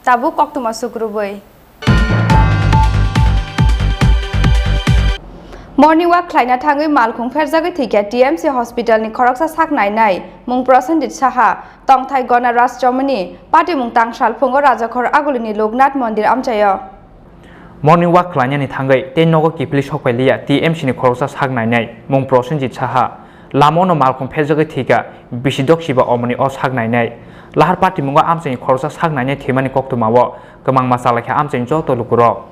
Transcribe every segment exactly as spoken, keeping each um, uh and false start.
Tabuk koktwma sukrubwi. Morning walk khlaina thangwi malkhung pherjagwi thwikha T M C hospital ni khoroksa sak nainai mung Prosenjit Saha, tongthai Gona Rajchomoni, patimung tangsal phungo Rajakhor Agulini Loknath Mondir amchaio. Morning walk khlainani thangwi tei nogo kiphilwi sokphailiya T M C ni khoroksa sak nainai mung Prosenjit Saha. Lamao no malkhung pherjagwi thwikha bisi doksiba omoni o sak nainai. Lahar patimungo amchaini khoroksa sak nainai thwimani koktwmao kwmangma chalaikha amchaini joto lukurok.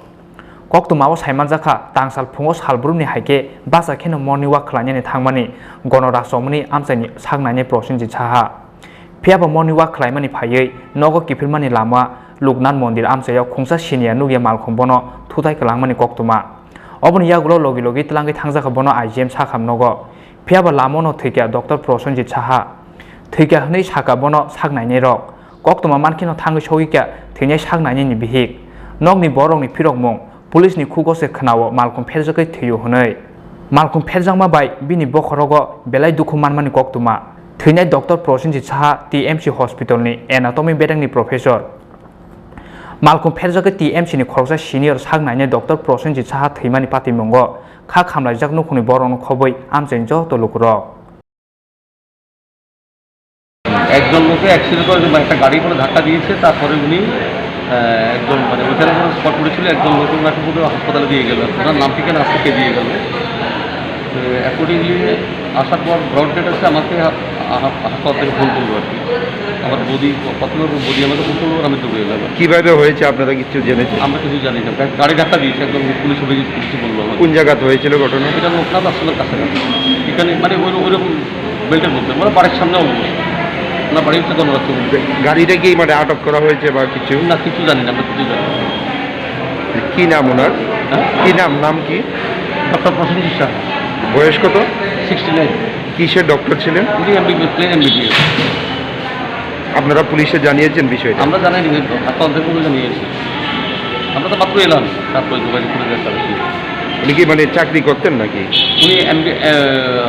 Koktwmao saimanjakha, tangsal phungo sal brumni hai khe bachai kheno morning walk khlainani thangmani Gona Rajchomoni amchaini sak nainai Prosenjit Saha. Phiyaba morning walk khlaimani phaiwi nogo kiphilmani lama Loknath Mondir amchaio khungsa siniya nukya malkhung bono thutai kwlangmani koktwma. Oboni yagulo logi logi twlangwi thangjakha bono I G M sakham nogo. Phiyaba lamao no thwikha Doctor Prosenjit Saha. Thwikha hwnwi sakha bono sak nainairok. Koktwma mankheno thangwi sogwikha thwinai sak nainaini bihik. Nokni borokni phirokmung, police ni khugo se khwnao malkhung pherjagwi thwio hwnwi. Malkhung pherjakma bai bini bokhorogo belai dukhu manmani koktwma. Thwinai Doctor Prosenjit Saha T M C hospital ni anatomy bedangni professor. Malkhung pherjagwi T M C ni khoroksa senior sak nainai Doctor Prosenjit Saha thwimani patimungo kha khamlaijak nukhungni borokno khobwi amchaini joto lukurok. একজন লোকে অ্যাক্সিডেন্ট করে, মানে, একটা গাড়ি করে ধাক্কা দিয়েছে, তারপরে উনি, আহ, একজন, মানে, ওইখানে কোনো স্পট পড়েছিল, একজন লোক ওনাকে বোধহয় হাসপাতালে দিয়ে গেল। ওনার নাম ঠিকানা আজকে কে দিয়ে গেল। তো অ্যাকর্ডিংলি আসার পর ব্রড ডেড হচ্ছে আমাকে হা-, হা-, হাসপাতাল থেকে ফোন করলো আর কি। আমার বৌদি, প্রথমে বৌদি আমাকে ফোন করলো, আমি দৌড়ে এলাম। কিভাবে হয়েছে আপনারা কিছু জেনেছেন? আমরা কিছু জানি না। গা-, গাড়ি ধাক্কা দিয়েছে, একজন পুলিশ অফিসার কিছু বললো আমাকে। কোন জায়গাতে হয়েছিল ঘটনা? এটা লোকনাথ আশ্রমের কাছাকাছি। এখানে মানে ওই, ওইরকম বেল্টের মধ্যে, মানে বাড়ির সামনে অবস্থা। না, বাড়ি হচ্ছে গণরাজ্য। গাড়িটা কি মানে আটক করা হয়েছে বা কিছু? না, কিছু জানি না, আমরা কিছু জানি না। কি নাম ওনার? হ্যাঁ? কি নাম, নাম কি? ডক্টর প্রসেনজিৎ সাহা। বয়স কত? Sixty nine. কিসের ডক্টর ছিলেন? উনি এমবিবিএস, প্লেন এমবিবিএস। আপনারা পুলিশে জানিয়েছেন বিষয়টা? আমরা জানাইনি, কিন্তু হাসপাতাল থেকে উনি জানিয়েছে। আমরা তো মাত্র এলাম, তারপরে যোগাযোগ করে দেখা হয়েছে। উনি কি মানে চাকরি করতেন নাকি? উনি এমবি, আহ,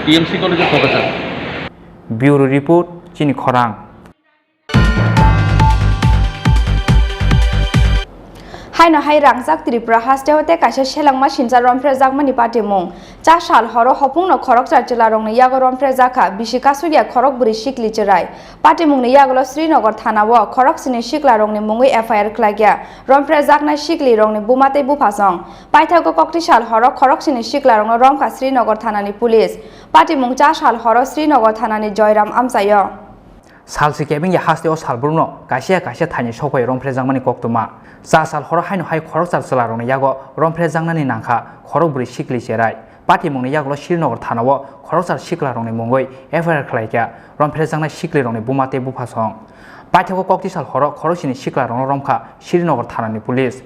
টিএমসি কলেজের professor. Bureau report, Chini Khorang. Haino hai rangjak Tripura hasteo tei kaisa selengma sincha romphrejakmani patimung. Cha sal horo hopungno khoroksa chwlarokni yago romphrejakha bisi kasukya khorok bwrwi sikli chwrai. Patimungni yagulo Srinagar thanao khoroksini siklarokni mungwi F I R khlaikha romphrejaknai siklirokni buma tei buphasong. Paithago kokti sal horo khoroksini siklarokno romkha Srinagar thanani police. Patimung cha sal horo Srinagar thanani Joyram amchaio. Salsi kebengya hasteo salbrumno kaisa kaisa thaini sokphai romphrejakmani koktwma. Cha sal horo haino hai khoroksa chwlarokni yago romphrejaknani nangkha khorok bwrwi sikli cherai. Patimungni yagulo Srinagar thanao khoroksa siklarokni mungwi F I R khlaikha romphrejaknai siklirokni buma tei buphasong. Paithago kokti sal horo khoroksini siklarokno romkha Srinagar thanani police.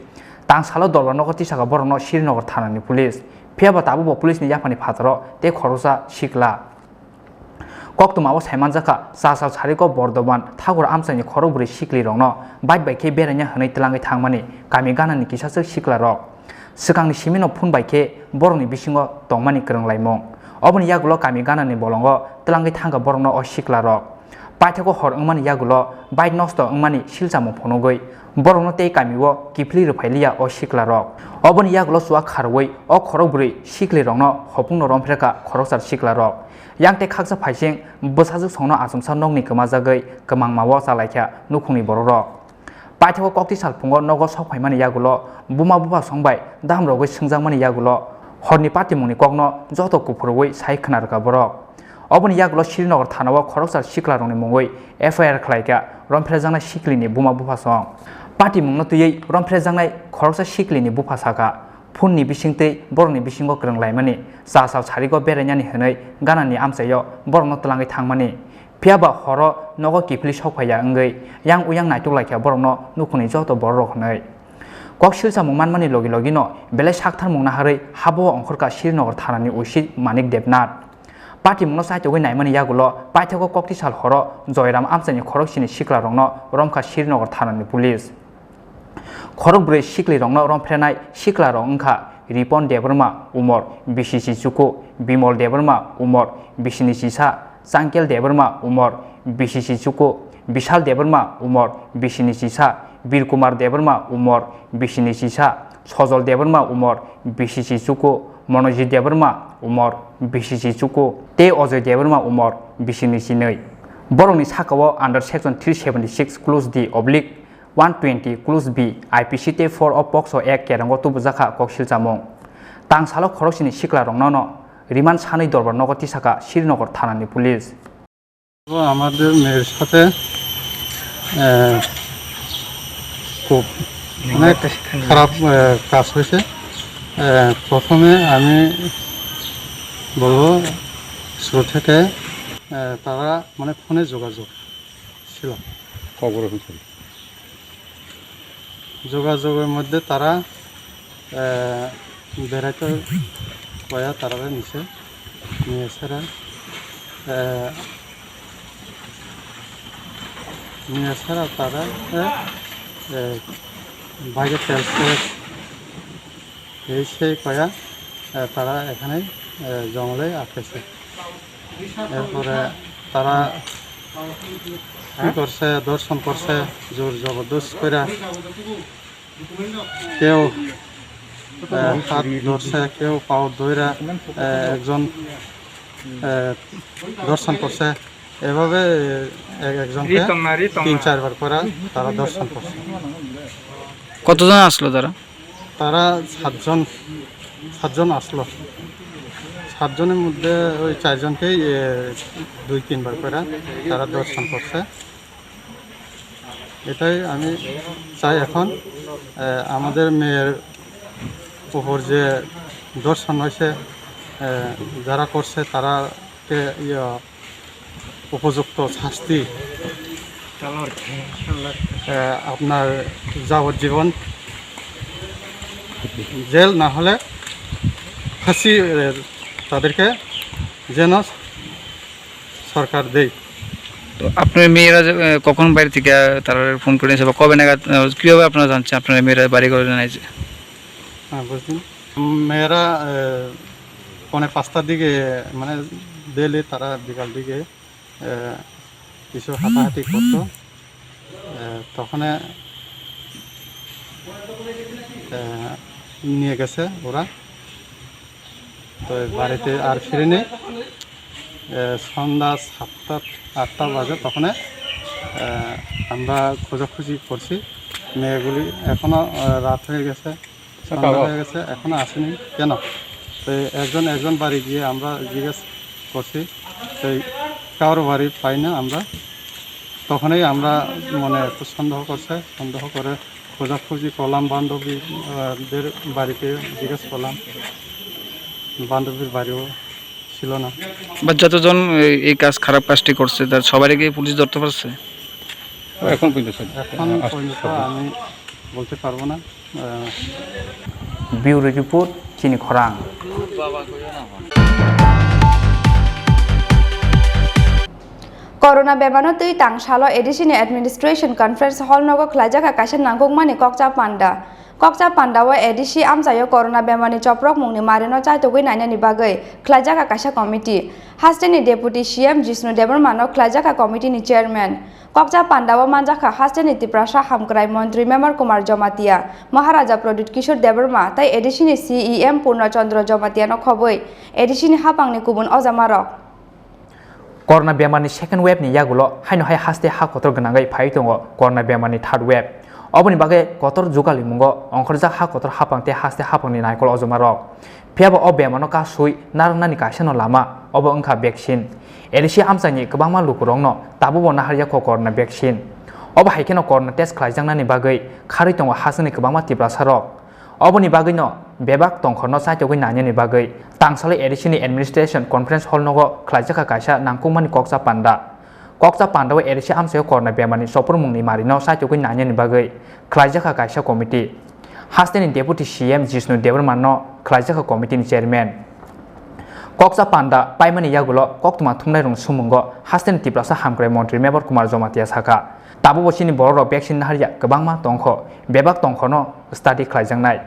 Tangsalo dorbar nogo tisakha borokno Srinagar thanani police. Phiyaba tabukbo policeni yaphani phataro tei khoroksa sikla. Koktwmao saimanjakha, cha sal sariko Bordoman Thakur amchaini khorok bwrwi siklirokno bike bai khe beraina hwnwi twlangwi thangmani kami ganani kisaswk siklarok. Swkangni simino phone bai khe borokni bisingo tongmani kwrwnglaimung. Oboni yagulo kami ganani bolongo twlangwi thangkha borokno o siklarok. Paithago hor wngmani yagulo bike nosto wngmani silchamung phunugwi borokno tei kamio kiphilwi rwphailiya o siklarok. Oboni yagulo chuak kharwi o khorok bwrwi siklirokno hopungno romphrekha khoroksa siklarok. Yang tei khaksa phaising bwsajwk songno achomsa nokni kwmajagwi kwmangmao chalaikha nukhungni borokrok. Paithago kokti salphungo nogo sok phaimani yagulo buma bupha song bai dam rogwi swngjakmani yagulo horni patimungni kokno joto kuphurwi sai khna rwkha borok. Oboni yagulo Srinagar thanao khoroksa siklarokni mungwi F I R khlaikha romphrejaknai siklini buma bupha song. Patimungno twiwi romphrejaknai khoroksa siklini bupha sakha, phunni bisingtwi borokni bisingo kwrwng laimani, cha sal sarigo berainani hwnwi ganani amchaio borokno twlangwi thangmani. Phiya ba horo nogo kiphilwi sok phaiya wngwi yang uyang naituk laikha borokno nukhungni joto bororok hwnwi. Kok silchamung manmani logi logino belai saktharmung naharwi habo ongkhorkha Srinagar thanani O C Manik Debnath. Patimungno chaitogwi naimani yagulo paithago kokti sal horo Joyram amchaini khoroksini siklarokno romkha Srinagar thanani police. Khorokbrwi siklirokno romphrenai siklarok wngkha Ripon Debbarma, umor bisi si chuku, Bimol Debbarma, umor bisi ni sisa, Changkel Debbarma, umor bisi si chuku, Bishal Debbarma, umor bisi ni sisa, Birkumar Debbarma, umor bisi ni sisa, Sojol Debbarma, umor bisi si chuku, Monojit Debbarma, umor bisi si chuku, tei Ojoy Debbarma, umor bisi ni sinwi. Borokni sakao under section three seventy six clause D oblique one twenty clause B I P C tei four o POCSO Act kerongo tubujakha kok silchamung. Tang salo khoroksini siklarokno no remand sanwi dorbar nogo tisakha Srinagar thanani police. আমাদের মেয়ের সাথে, আহ, খুব অনেক খারাপ, আহ, কাজ হয়েছে। আহ, প্রথমে আমি বলবো, শুরু থেকে, আহ, তারা মানে ফোনে যোগাযোগ ছিল। খবর অনুসারে। যোগাযোগের মধ্যে তারা, আহ, বেড়াইতে কয়া তারা নিছে, নিয়ে এসে, আহ, নিয়ে এসে তারা, আহ, আহ, বাইরে তেল শেষ, এই সেই কয়া, আহ, তারা এখানে, আহ, জঙ্গলে আটকেছে। এরপরে তারা কি করছে, ধর্ষণ করছে, জোর জবরদস্ত করে। কেউ, আহ, হাত ধরছে, কেউ পাও ধইরা, আহ, একজন, আহ, ধর্ষণ করছে। এভাবে এক-, একজনকে তিন চারবার করে তারা ধর্ষণ করছে। কতজন আসলো তারা? তারা সাতজন, সাতজন আসলো। সাতজনের মধ্যে ওই চারজনকেই, এ, দুই তিনবার করে তারা ধর্ষণ করছে। এটাই আমি চাই এখন, এ, আমাদের মেয়ের উপর যে ধর্ষণ হয়েছে, এ, যারা করছে তারাকে, ইয়ে, উপযুক্ত শাস্তি, আহ, আপনার যাবজ্জীবন জেল, না হলে ফাঁসি, আহ, তাদেরকে যেন সরকার দেয়। তো আপনার মেয়েরা যে, আহ, কখন বাইরে থেকে, আহ, তারা ফোন করে এসে বা কবে নাগাদ, আহ, কিভাবে আপনারা জানছেন আপনার মেয়েরা বাড়ি ঘরে জানাইছে? হ্যাঁ, বুঝলেন। মেয়েরা, আহ, পৌনে পাঁচটার দিকে, মানে, ডেইলি তারা বিকাল দিকে, আহ, কিছু হাঁটাহাঁটি করতো। আহ, তখনে, আহ, নিয়ে গেছে ওরা। তো বাড়িতে আর ফিরেনি। আহ, সন্ধ্যা সাতটা, আটটা বাজে, তখনে, আহ, আমরা খোঁজাখুঁজি করছি। মেয়েগুলি এখনো, আহ, রাত হয়ে গেছে। সন্ধ্যা হয়ে গেছে, এখনো আসেনি কেন? তো একজন একজন বাড়ি গিয়ে আমরা জিজ্ঞেস করছি, তো কারো বাড়ি পাই না আমরা। তখনই আমরা মনে একটু সন্দেহ করছে, সন্দেহ করে খোঁজাখুঁজি করলাম, বান্ধবী, আহ, দের বাড়িতে জিজ্ঞেস করলাম, বান্ধবীর বাড়িও ছিল না। বা যতজন এই, এই কাজ, খারাপ কাজটি করছে, তার সবাইকে পুলিশ ধরতে পারছে? এখন পর্যন্ত স্যার, এখন আস-, পর্যন্ত সব। আমি বলতে পারবো না। আহ, Bureau Report, Chini Khorang. Corona bemano twi tang salo A D C ni Administration Conference Hall nogo khlaijakha kaisa nangkukmani kokcha panda. Kokcha pandao A D C amchaio corona bemarni choprokmungni marino chaitogwi nainani bagwi khlaijakha kaisa committee. Hasteni Deputy C M Jishnu Debbarmano khlaijakha committee ni chairman. Kokcha pandao manjakha hasteni Tiprasa hamkrai montri Memar Kumar Jamatia, Maharaja Pradyut Kishore Debbarma tei A D C ni C E M Purna Chandra Jamatiano khobwi A D C ni haphangni kubun ojamarok. Corona bemarni second wave ni yagulo haino hai haste ha kotor gwnangwi phaiwi tongo corona bemarni third wave. Oboni bagwi kotor jugalimungo ongkhorjak ha kotor haphang tei haste haphangni naikol ojomarok. Phiyaba o bemarno kasui narwknani kaisano lama obo wngkha vaccine. A D C amchaini kwbangma lukurokno tabukbo naharya kho corona vaccine. Obo hai kheno corona test khlaijaknani bagwi kharwi tongo hasteni kwbangma Tiprasarok. Oboni bagwino bebak tongkhorno chaitogwi nainani bagwi tangsalwi A D C ni Administration Conference Hall nogo khlaijakha kaisa nangkukmani kokcha panda. Kokcha Pandao A D C amchaio korna bemarni soprwngmungni marino saitugwi nainani bagwi khlaijakha kaisa committee. Hasteni Deputy C M Jishnu Debbarmano khlaijakha committee ni chairman. Kokcha panda paimani yagulo koktwma thumnairokni sumungo hasteni Tiprasa hamkrai montri Mebar Kumar Jamatia sakha, tabukbo chini borokrok vaccine naharya kwbangma tongkho, bebak tongkhono study khlaijaknai.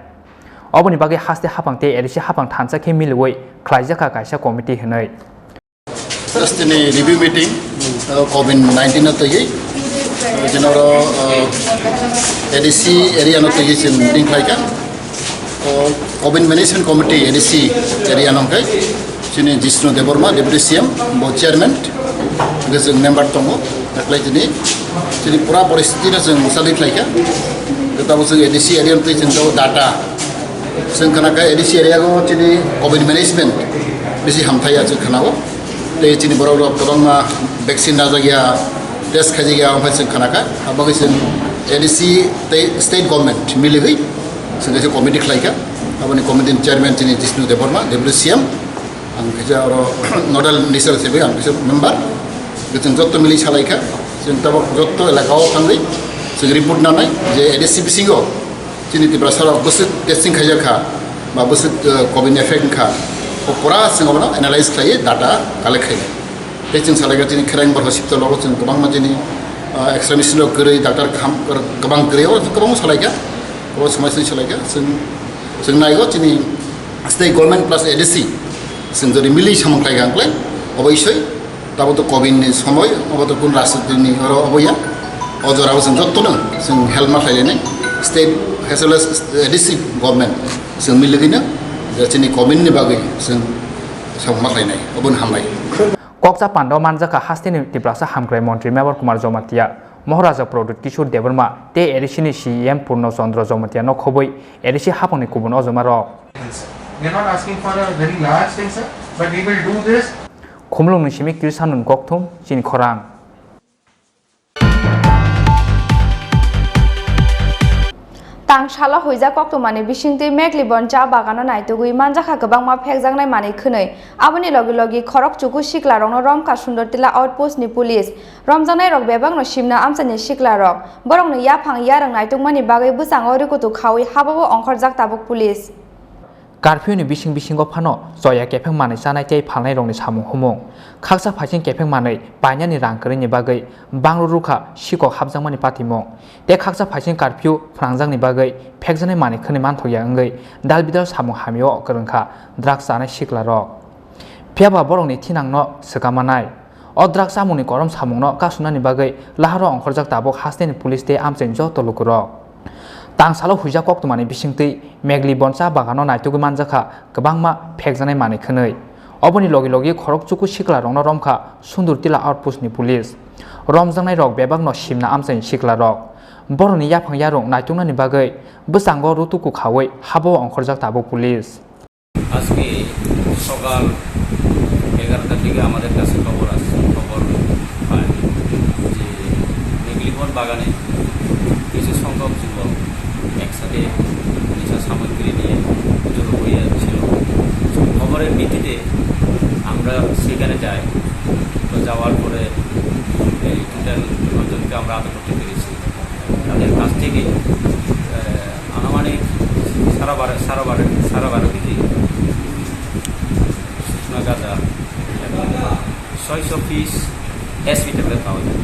Oboni bagwi haste haphang tei A D C haphang thansa khe miliwi khlaijakha kaisa committee hwnwi. Just tini review meeting, uh, covid nineteen no twi, uh, jeno oro, uh, A D C area no twi chini meeting khlaikha. Uh, covid management committee A D C area no hwnkhe chini Jishnu Debbarma, Deputy C M, bo chairman, hwnkhe chwng member tongo. Taklai tini chini pura poristiti no chwng study khlaikha. Tabuk chwng A D C area no twi chwng tabuk data Chwng khna kha A D C area o chini covid management bisi hamthai ya chwng khna o. Tei chini borok rok kwbangma vaccine rajak ya, test khaijak ya, omo hai chwng khna kha. Abo khe chwng A D C tei state government miligwi chwng kaisa committee khlai kha. Aboni committee ni chairman chini Jishnu Debbarma, Deputy C M. Ang kaisa oro nodal minister hisabe ang kaisa member. Chwng jotto mili salai kha. Chwng tabuk jotto elaka o thangwi chwng report nanai je A D C bisingo Chini Tiprasa rok bwswk testing khaijak kha, ba bwswk, eh, covid effect wngkha, o pura chwng abono analyze khlaiwi data collect khainai. Tei chwng salai kha chini Kherang Bar hospital rogo chwng kwbangma chini, eh, X-ray machine rok kwrwi, doctor kaham kwbang kwrwi, o kwbangma salai kha, o somai swi salai kha. Chwng, chwng naigo chini state government plus A D C, chwng jodi mili samung khlai kha hwnkhe, obo isoi Tabo to covid ni somoi, obo to kun rajniti ni oro obo ya. O jora o chwng jotto no chwng help ma khlai lainai. State as well as, eh, district government chwng miligwi no je chini covid ni bagwi chwng samung ma khlainai. Obo no hambai. Kokcha panda o manjakha hasteni Tiprasa hamkrai montri Mebar Kumar Jamatia, Maharaja Pradyut Kishore Debbarma tei A D C ni C E M Purno Chandra Jamatia no khobwi A D C haphangni kubun ojoma rok. We are not asking for a very large thing, sir, but we will do this. Khumulwngni simi Krisanun Kokthum, chini khorang. Tangsalo huijak koktwmani bisingtwi Meglibon cha bagano naitugwi manjakha kwbangma phekjaknai manwi khwnwi. Aboni logi logi khorok chuku siklarokno romkha Sundortila outpost ni police. Romjaknairok bebakno simna amchaini siklarok. Borokni yaphang yarwng naitukmani bagwi bwskango rwkutu khaui habao ongkhorjak tabuk police. Curfew ni bising bisingo phano choya kepheng manwi chanai tei phalnairokni samung humung. Khaksa phaising kepheng manwi painani rang kwrwini bagwi bangru rwkha sikok hapjakmani patimung. Tei khaksa phaising curfew phnangjakni bagwi phekjaknai manwi khwnwi manthokya wngwi dalbidal samung hamio kwrwngkha drugs chanai siklarok. Phiyaba borokni thinangno swkamanai. O drugs chamungni korom samungno kasumnani bagwi laharo ongkhorjak tabuk hasteni police tei amchaini joto lukurok. Tangsalo huijak koktwmani bisingtwi Meglibon cha bagano naitugwi manjakha kwbangma phekjaknai manwi khwnwi. Oboni logi logi khorok chuku siklarokno romkha Sundortila outpost ni police. Romjaknairok bebakno simna amchaini siklarok. Borokni yaphang yarwng naituknani bagwi bwskango rwtuku khaui habao ongkhorjak tabuk police. আজকে সকাল এগারোটার দিকে আমাদের কাছে খবর আসছে, খবর পায় যে মেগলিবন বাগানে কিছু সংখ্যক যুবক একসাথে নেশা সামগ্রী নিয়ে জড়ো হয়েছিল। খবরের ভিত্তিতে আমরা সেখানে যাই। তো যাওয়ার পরে এই টোটাল নয়জনকে আমরা আটক করতে পেরেছি। তাদের কাছ থেকে, আহ, আনুমানিক সাড়ে বারো, সাড়ে বারো, সাড়ে বারো কেজি শুকনা গাঁজা এবং ছয়শো পিস এসপি ট্যাবলেট পাওয়া যায়।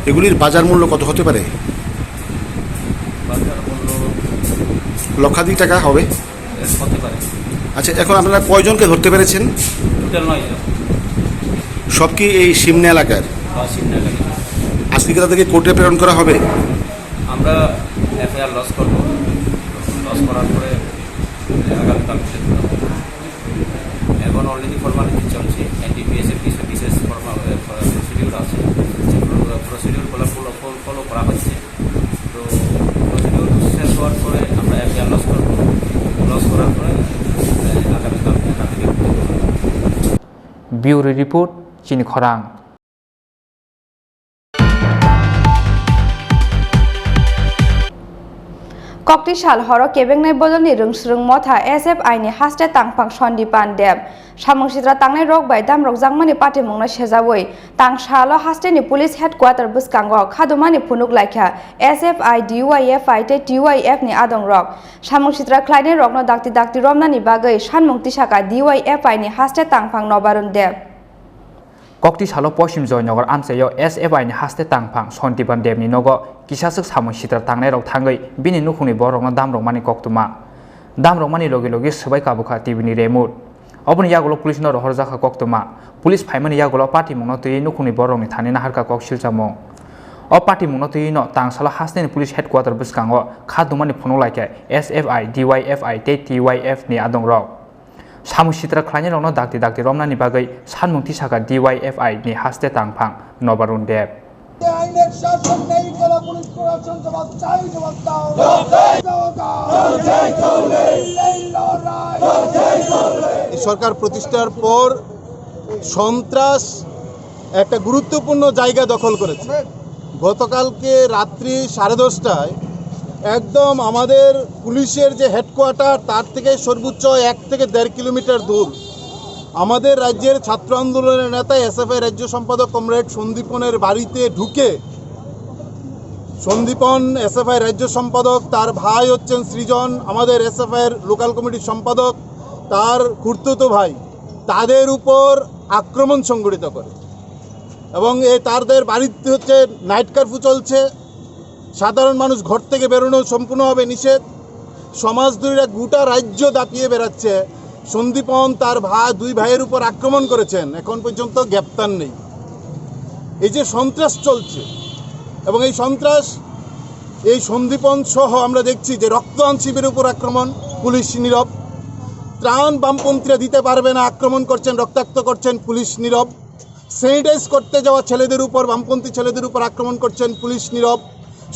এগুলির বাজার মূল্য কত হতে পারে? বাজার মূল্য লক্ষাধিক টাকা হবে? হতে পারে। আচ্ছা, এখন আপনারা কয়জনকে ধরতে পেরেছেন? টোটাল নয় জন। সব কি এই সিমনা এলাকার? হ্যাঁ, সিমনা এলাকার। আজকে কি তাদেরকে কোর্টে প্রেরণ করা হবে? আমরা এফআইআর লজ করব, লজ করার পরে আগামীকাল কোর্টে তুলব। এখন অলরেডি ফর্মালিটি চলছে, এনডিপিএস এর কিছু বিশেষ ফর্মা-, এ, প্রসিডিউর আছে, যে প্র-, প্রসিডিউরগুলো ফলো, ফলো, ফলো করা হচ্ছে। তো প্রসিডিউর শেষ হওয়ার পরে আমরা এফআইআর লজ করব, লজ করার পরে, এ, আগামীকাল কোর্টে তুলব। Bureau report, chini khorang. Kokti sal horo kebengnai bodolni rwngsrwng motha S F I ni haste tangphang Sandipan Deb. Samung sitra tangnai rok bai damrokjakmani patimungno sejaui tang salo hasteni police headquarter bwskango khadumani phunuk laikha S F I, D Y F I tei T Y F ni adongrok. Samung sitra khlainai rokno dakti dakti romnani bagwi sanmung tisaka D Y F I ni haste tangphang Nobarun Deb. Kokti salo Poschim Joynagar amchaio S F I ni haste tangphang Sandipan Debni nogo kisaswk samung sitra tangnairok thangwi bini nukhungni borokno damrokmani koktwma. Damrokmani logi logi swbai kabukha T V ni remote. Oboni yagulo police no rohorjakha koktwma. Police phaimani yagulo patimungno twiwi nukhungni borokni thani naharkha kok silchamung. O patimungno twiwi no tangsalo hasteni police headquarter bwskango khadumani phunuk laikha S F I, D Y F I tei T Y F ni adongrok. Samung sitra khlainairokno dakti dakti romnani bagwi sanmung tisaka D Y F I ni haste tangphang Nobarun Deb. আইনের শাসন নেই, কেন পুলিশ প্রশাসন জবাব চাই, জবাব দাও। জবাব দাও। এই লড়াই। এই সরকার প্রতিষ্ঠার পর সন্ত্রাস একটা গুরুত্বপূর্ণ জায়গা দখল করেছে। গতকালকে রাত্রি সাড়ে দশটায় একদম আমাদের পুলিশের যে হেডকোয়ার্টার, তার থেকে সর্বোচ্চ এক থেকে দেড় কিলোমিটার দূর আমাদের রাজ্যের ছাত্র আন্দোলনের নেতা এসএফআই রাজ্য সম্পাদক কমরেড সন্দীপনের বাড়িতে ঢুকে সন্দীপন এসএফআই রাজ্য সম্পাদক, তার ভাই হচ্ছেন সৃজন, আমাদের এসএফআই এর লোকাল কমিটির সম্পাদক, তার খুড়তুতো ভাই, তাদের উপর আক্রমণ সংঘটিত করে। এবং এই তাদের বাড়িতে হচ্ছে নাইট কারফিউ চলছে, সাধারণ মানুষ ঘর থেকে বেরোনো সম্পূর্ণভাবে নিষেধ। সমাজদ্রোহীরা গোটা রাজ্য দাপিয়ে বেড়াচ্ছে। সন্দীপন, তার ভাই, দুই ভাইয়ের উপর আক্রমণ করেছেন, এখন পর্যন্ত গ্রেপ্তার নেই। এই যে সন্ত্রাস চলছে এবং এই সন্ত্রাস, এই সন্দীপন সহ আমরা দেখছি যে রক্তদান শিবিরের উপর আক্রমণ, পুলিশ নীরব। ত্রাণ বামপন্থীরা দিতে পারবে না, আক্রমণ করছেন, রক্তাক্ত করছেন, পুলিশ নীরব। স্যানিটাইজ করতে যাওয়া ছেলেদের উপর, বামপন্থী ছেলেদের উপর আক্রমণ করছেন, পুলিশ নীরব।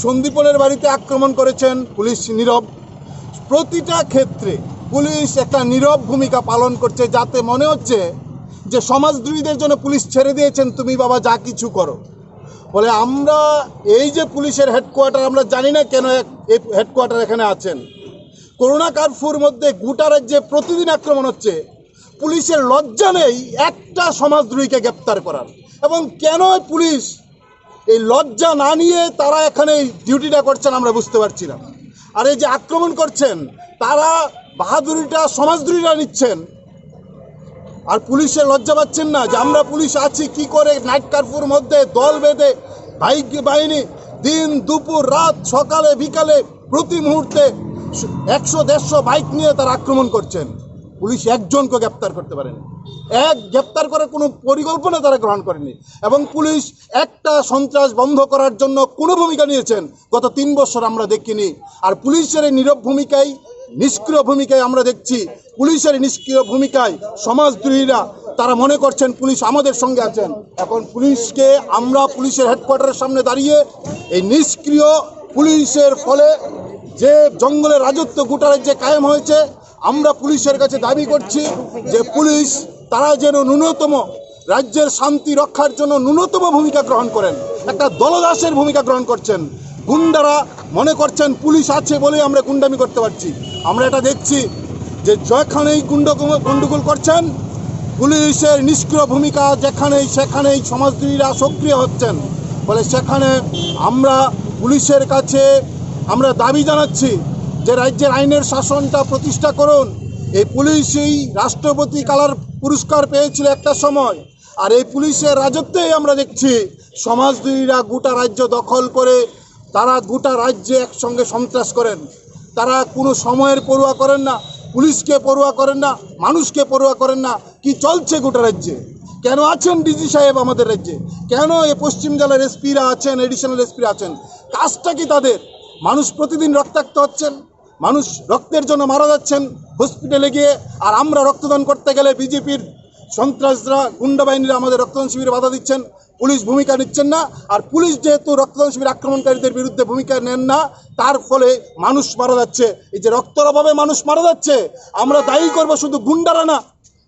সন্দীপনের বাড়িতে আক্রমণ করেছেন, পুলিশ নীরব। প্রতিটা ক্ষেত্রে পুলিশ একটা নীরব ভূমিকা পালন করছে, যাতে মনে হচ্ছে যে সমাজদ্রোহীদের জন্য পুলিশ ছেড়ে দিয়েছেন, তুমি বাবা যা কিছু করো। ফলে আমরা এই যে পুলিশের হেডকোয়ার্টার, আমরা জানি না কেন এক-, এই হেডকোয়ার্টার এখানে আছেন। করোনা কারফিউর মধ্যে গোটা রাজ্যে প্রতিদিন আক্রমণ হচ্ছে, পুলিশের লজ্জা নেই একটা সমাজদ্রোহীকে গ্রেপ্তার করার। এবং কেন পুলিশ এই লজ্জা না নিয়ে তারা এখানে এই ডিউটিটা করছেন, আমরা বুঝতে পারছি না। আর এই যে আক্রমণ করছেন, তারা বাহাদুরিটা সমাজদ্রোহীরা নিচ্ছেন। আর পুলিশের লজ্জা পাচ্ছেন না যে আমরা পুলিশ আছি, কি করে নাইট কারফিউর মধ্যে দল বেঁধে বাইক বাহিনী দিন দুপুর রাত সকালে বিকালে প্রতি মুহূর্তে একশো দেড়শো বাইক নিয়ে তারা আক্রমণ করছেন। পুলিশ একজনকে গ্রেপ্তার করতে পারেনি, এক গ্রেপ্তার করার কোনো পরিকল্পনা তারা গ্রহণ করেনি। এবং পুলিশ একটা সন্ত্রাস বন্ধ করার জন্য কোনো ভূমিকা নিয়েছেন গত তিন বছর আমরা দেখিনি। আর পুলিশের এই নীরব ভূমিকায়, নিষ্ক্রিয় ভূমিকায় আমরা দেখছি, পুলিশের নিষ্ক্রিয় ভূমিকায় সমাজদ্রোহীরা তারা মনে করছেন পুলিশ আমাদের সঙ্গে আছেন। এখন পুলিশকে আমরা পুলিশের হেডকোয়ার্টারের সামনে দাঁড়িয়ে এই নিষ্ক্রিয় পুলিশের ফলে যে জঙ্গলের রাজত্ব গোটা রাজ্যে কায়েম হয়েছে, আমরা পুলিশের কাছে দাবি করছি যে পুলিশ তারা যেন ন্যূনতম রাজ্যের শান্তি রক্ষার জন্য ন্যূনতম ভূমিকা গ্রহণ করেন। একটা দলদাসের ভূমিকা গ্রহণ করছেন। গুন্ডারা মনে করছেন পুলিশ আছে বলেই আমরা গুন্ডামি করতে পারছি। আমরা এটা দেখছি যে যেখানেই গুন্ড-, গন্ডগোল করছেন, পুলিশের নিষ্ক্রিয় ভূমিকা, যেখানেই সেখানেই সমাজদ্রোহীরা সক্রিয় হচ্ছেন। ফলে সেখানে আমরা পুলিশের কাছে আমরা দাবি জানাচ্ছি যে রাজ্যের আইনের শাসনটা প্রতিষ্ঠা করুন। এই পুলিশই রাষ্ট্রপতি কালার পুরস্কার পেয়েছিল একটা সময়, আর এই পুলিশের রাজত্বেই আমরা দেখছি সমাজদ্রোহীরা গোটা রাজ্য দখল করে তারা গোটা রাজ্যে একসঙ্গে সন্ত্রাস করেন। তারা কোনো সময়ের পরোয়া করেন না, পুলিশকে পরোয়া করেন না, মানুষকে পরোয়া করেন না। কি চলছে গোটা রাজ্যে? কেন আছেন ডিজি সাহেব আমাদের রাজ্যে? কেন এ পশ্চিম জেলার এসপিরা আছেন, এডিশনাল এসপিরা আছেন? কাজটা কি তাদের? মানুষ প্রতিদিন রক্তাক্ত হচ্ছেন, মানুষ রক্তের জন্য মারা যাচ্ছেন হসপিটালে গিয়ে, আর আমরা রক্তদান করতে গেলে বিজেপির সন্ত্রাসরা, গুন্ডা বাহিনীরা আমাদের রক্তদান শিবিরে বাধা দিচ্ছেন, পুলিশ ভূমিকা নিচ্ছেন না। আর পুলিশ যেহেতু রক্তদান শিবির আক্রমণকারীদের বিরুদ্ধে ভূমিকা নেন না, তার ফলে মানুষ মারা যাচ্ছে। এই যে রক্তের অভাবে মানুষ মারা যাচ্ছে, আমরা দায়ী করব শুধু গুন্ডারা না,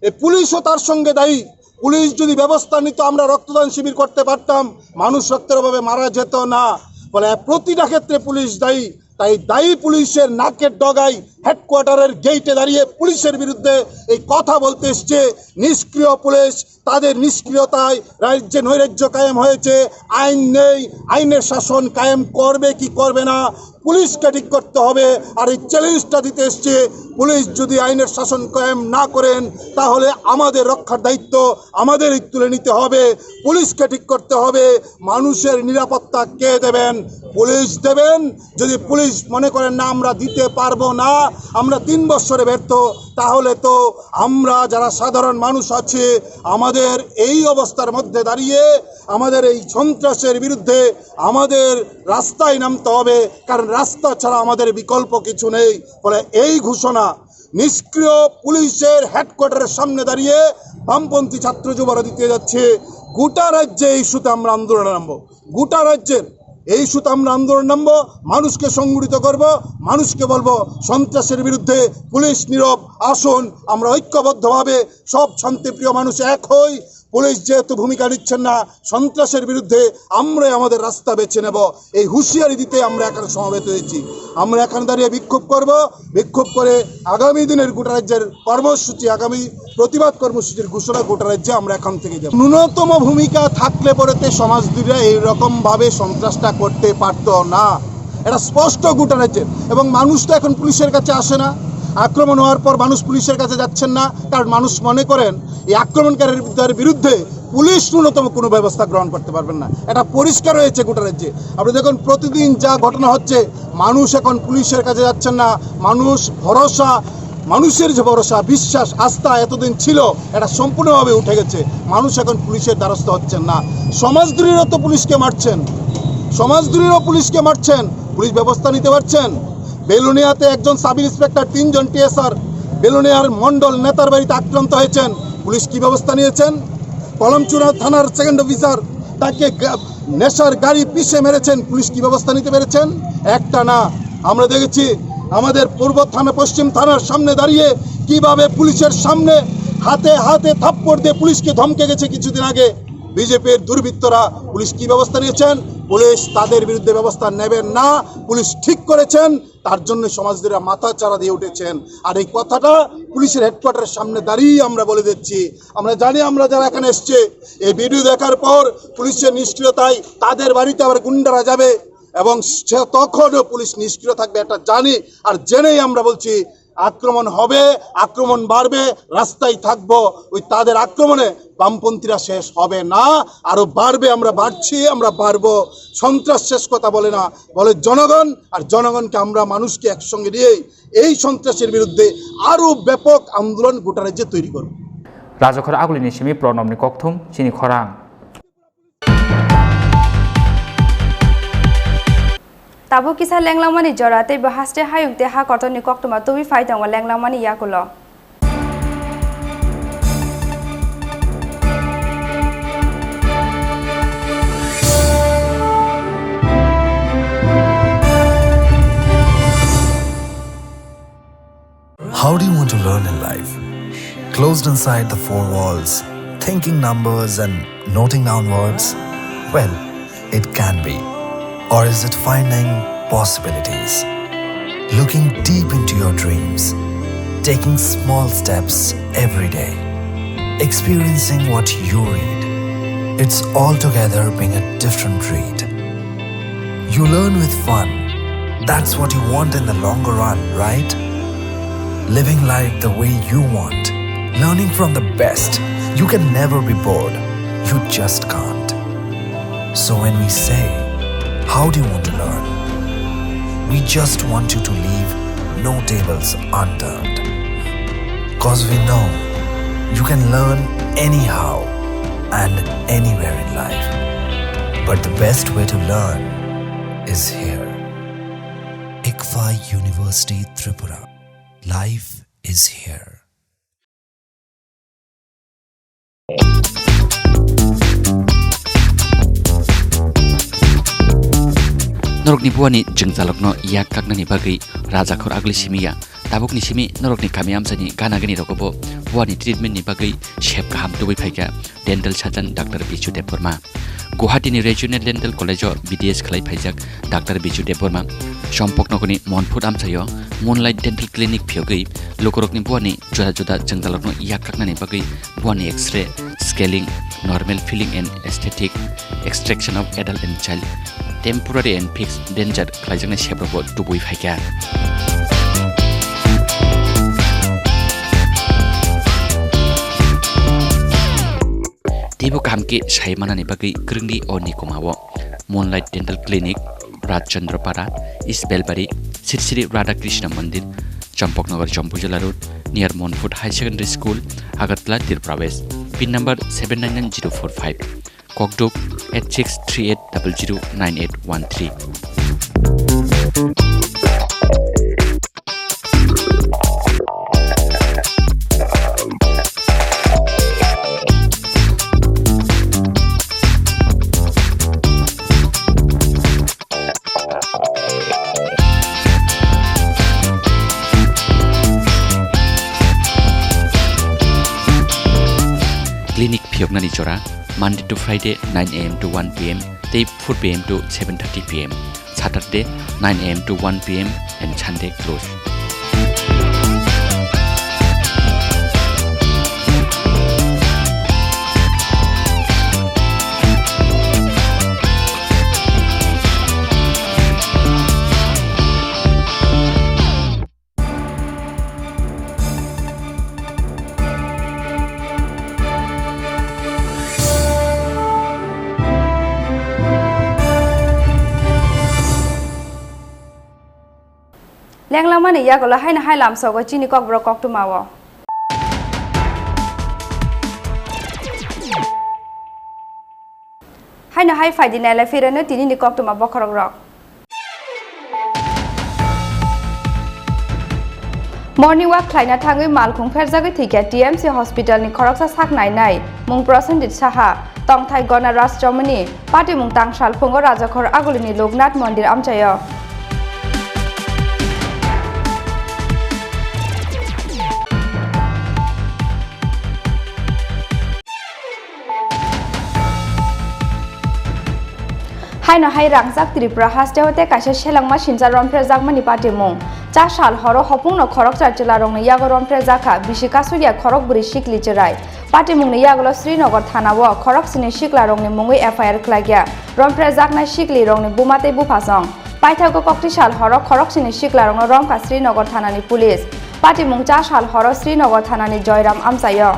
এই পুলিশও তার সঙ্গে দায়ী। পুলিশ যদি ব্যবস্থা নিত, আমরা রক্তদান শিবির করতে পারতাম, মানুষ রক্তের অভাবে মারা যেত না। ফলে প্রতিটা ক্ষেত্রে পুলিশ দায়ী। তাই দায়ী পুলিশের নাকের ডগায়, হেডকোয়ার্টারের গেইটে দাঁড়িয়ে পুলিশের বিরুদ্ধে এই কথা বলতে এসছে নিষ্ক্রিয় পুলিশ। তাদের নিষ্ক্রিয়তায় রাজ্যে নৈরাজ্য কায়েম হয়েছে। আইন নেই, আইনের শাসন কায়েম করবে কি করবে না, পুলিশকে ঠিক করতে হবে। আর এই চ্যালেঞ্জটা দিতে এসছে, পুলিশ যদি আইনের শাসন কায়েম না করেন, তাহলে আমাদের রক্ষার দায়িত্ব আমাদেরই তুলে নিতে হবে। পুলিশকে ঠিক করতে হবে। মানুষের নিরাপত্তা কে দেবেন? পুলিশ দেবেন। যদি পুলিশ মনে করেন, "না, আমরা দিতে পারবো না, আমরা তিন বছরে ব্যর্থ", তাহলে তো আমরা যারা সাধারণ মানুষ আছি, আমাদের এই অবস্থার মধ্যে দাঁড়িয়ে আমাদের এই সন্ত্রাসের বিরুদ্ধে আমাদের রাস্তায় নামতে হবে, কারণ রাস্তা ছাড়া আমাদের বিকল্প কিছু নেই। ফলে এই ঘোষণা, নিষ্ক্রিয় পুলিশের হেডকোয়ার্টারের সামনে দাঁড়িয়ে বামপন্থী ছাত্র যুবরা দিতে যাচ্ছে। গোটা রাজ্যে এই ইস্যুতে আমরা আন্দোলনে নামবো, গোটা রাজ্যের এই ইস্যুতে আমরা আন্দোলন নামবো, মানুষকে সংগঠিত করব, মানুষকে বলবো সন্ত্রাসের বিরুদ্ধে পুলিশ নীরব। আসুন আমরা ঐক্যবদ্ধভাবে সব শান্তিপ্রিয় মানুষ এক হই। পুলিশ যেহেতু ভূমিকা নিচ্ছেন না, সন্ত্রাসের বিরুদ্ধে আমরাই আমাদের রাস্তা বেছে নেব। এই হুঁশিয়ারি দিতে আমরা এখানে সমবেত হয়েছি। আমরা এখানে দাঁড়িয়ে বিক্ষোভ করব, বিক্ষোভ করে আগামী দিনের গোটা রাজ্যের কর্মসূচি, আগামী প্রতিবাদ কর্মসূচির ঘোষণা গোটা রাজ্যে আমরা এখান থেকে দেব। ন্যূনতম ভূমিকা থাকলে পরেতে সমাজদ্রোহীরা এইরকম ভাবে সন্ত্রাসটা করতে পারতো না, এটা স্পষ্ট গোটা রাজ্যের। এবং মানুষ তো এখন পুলিশের কাছে আসে না। আক্রমণ হওয়ার পর মানুষ পুলিশের কাছে যাচ্ছেন না, কারণ মানুষ মনে করেন এই আক্রমণকারীদের বিরুদ্ধে পুলিশ ন্যূনতম কোনো ব্যবস্থা গ্রহণ করতে পারবেন না। এটা পরিষ্কার হয়েছে গোটা রাজ্যে। আপনি দেখুন, প্রতিদিন যা ঘটনা হচ্ছে, মানুষ এখন পুলিশের কাছে যাচ্ছেন না। মানুষ ভরসা, মানুষের যে ভরসা, বিশ্বাস, আস্থা এতদিন ছিল, এটা সম্পূর্ণভাবে উঠে গেছে। মানুষ এখন পুলিশের দ্বারস্থ হচ্ছেন না। সমাজদ্রোহীরা তো পুলিশকে মারছেন, সমাজদ্রোহীরা পুলিশকে মারছেন, পুলিশ ব্যবস্থা নিতে পারছেন? বেলোনিয়াতে একজন সাব ইন্সপেক্টর, তিনজন টিএসআর বেলোনিয়ার মণ্ডল নেতার বাড়িতে আক্রান্ত হয়েছেন, পুলিশ কি ব্যবস্থা নিয়েছেন? কলমচুড়া থানার সেকেন্ড অফিসার, তাকে গা-, নেশার গাড়ি পিষে মেরেছেন, পুলিশ কি ব্যবস্থা নিতে পেরেছেন? একটা না। আমরা দেখেছি আমাদের পূর্ব থানা, পশ্চিম থানার সামনে দাঁড়িয়ে কিভাবে পুলিশের সামনে হাতে হাতে থাপ্পড় দিয়ে পুলিশকে ধমকে গেছে কিছুদিন আগে বিজেপির দুর্বৃত্তরা। পুলিশ কি ব্যবস্থা নিয়েছেন? পুলিশ তাদের বিরুদ্ধে ব্যবস্থা নেবেন না। পুলিশ ঠিক করেছেন, তার জন্য সমাজদ্রোহীরা মাথা চাড়া দিয়ে উঠেছেন। আর এই কথাটা পুলিশের হেডকোয়ার্টারের সামনে দাঁড়িয়ে আমরা বলে দিচ্ছি। আমরা জানি, আমরা যারা এখানে এসছে, এই ভিডিও দেখার পর পুলিশের নিষ্ক্রিয়তায় তাদের বাড়িতে আবার গুন্ডারা যাবে এবং সে তখনও পুলিশ নিষ্ক্রিয় থাকবে, এটা জানি। আর জেনেই আমরা বলছি, আক্রমণ হবে, আক্রমণ বাড়বে, রাস্তায় থাকবো। ওই তাদের আক্রমণে বামপন্থীরা শেষ হবে না, আরো বাড়বে। আমরা বাড়ছি, আমরা বাড়বো। সন্ত্রাস শেষ কথা বলে না, বলে জনগণ। আর জনগণকে, আমরা মানুষকে একসঙ্গে নিয়েই এই সন্ত্রাসের বিরুদ্ধে আরো ব্যাপক আন্দোলন গোটা রাজ্যে তৈরি করব। Rajakhor Agulini simi Pranobni kokthum chini khorang. Tabuk kisa lenglangmani jora tei bo haste hayung tei ha kotorni koktwma tubui phai tongo lenglangmani yakulo. How do you want to learn in life? Closed inside the four walls, thinking numbers and noting down words? Well, it can be. Or is it finding possibilities? Looking deep into your dreams, taking small steps every day, experiencing what you read. It's altogether being a different breed. You learn with fun. That's what you want in the longer run, right? Living life the way you want. Learning from the best. You can never be bored. You just can't. So when we say, "How do you want to learn?" We just want you to leave no tables unturned. 'Cause we know you can learn anyhow and anywhere in life. But the best way to learn is here. ICFAI University Tripura. Life is here. Norokni buani jwngjalokno yak kaknani bagwi Rajakhor Agli simi ya. Tabukni simi norokni kami amchaini gana gini rogobo buani treatment ni bagwi sep kaham tubui phaikha dental surgeon Doctor Bichu Debbarma. Guwahati ni Regional Dental College o B D S khlai phaijak Doctor Biju Debbarma, Champaknagar ni Monfut amchaio Moonlight Dental Clinic phiyogwi lukurokni buani juda juda jwngjalrokno yak kaknani bagwi buani X-ray, scaling, normal filling and aesthetic, extraction of adult and child, temporary and fixed denture khlaijaknai sebrokbo tubui phaikha. Teibo kaham khe sai manani bagwi kwrwngdi o nikoma o. Moonlight Dental Clinic, Rajchandra Para, East Belbari, Sri Sri Radha Krishna Mandir, Champaknagar Jampuijala Road, near Monfut High Secondary School, Agartala, Tripura West. Pin number seven nine nine zero four five. Kokduk eight six three eight double zero nine eight one three. Clinic phiyoknani jora Monday to Friday nine A M to one P M tei four P M to seven thirty P M, Saturday nine A M to one P M and Sunday close. Lenglamani yagulo haino hai lamsogo chini kokborok koktwmao. Haino hai phaidi nailai phirano tinini koktwma bokhorokrok. Morning walk khlaina thangwi malkhung pherjagwi thwikha T M C hospital ni khoroksa sak nainai mung Prosenjit Saha, tongthai Gona Rajchamani, patimung tangsal phungo Rajakhor Agulini Loknath Mondir amchaio. Haino hai rangjak Tripura hasteo tei kaisa selengma sincha romphrejakmani patimung. Cha sal horo hopungno khoroksa chwlarokni yago romphrejakha, bisi kasukya khorok bwrwi sikli chwrai. Patimungni yagulo Srinagar thanao khoroksini siklarokni mungwi F I R khlaikha. Romphrejaknai siklirokni buma tei buphasong. Paithago kokti sal horo khoroksini siklarokno romkha Srinagar thanani police. Patimung cha sal horo Srinagar thanani Joyram amchaio.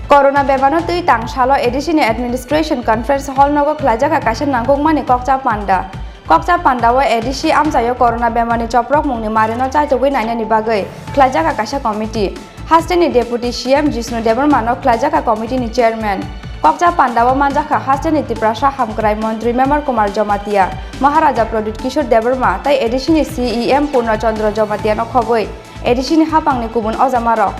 Corona bemano twi tangsalo A D C ni Administration Conference Hall nogo khlaijakha kaisa nangkukmani kokcha panda. Kokcha pandao A D C amchaio corona bemarni choprokmungni marino chaitugwi nainani bagwi khlaijakha kaisa committee. Hasteni Deputy C M Jishnu Debbarmano khlaijakha committee ni chairman. Kokcha pandao manjakha hasteni Tiprasa Hamkrai Montri Memer Kumar Jamatia, Maharaja Pradyut Kishore Debbarma tei A D C ni C E M Purna Chandra Jamatiano khobwi A D C ni haphangni kubun ojamarok.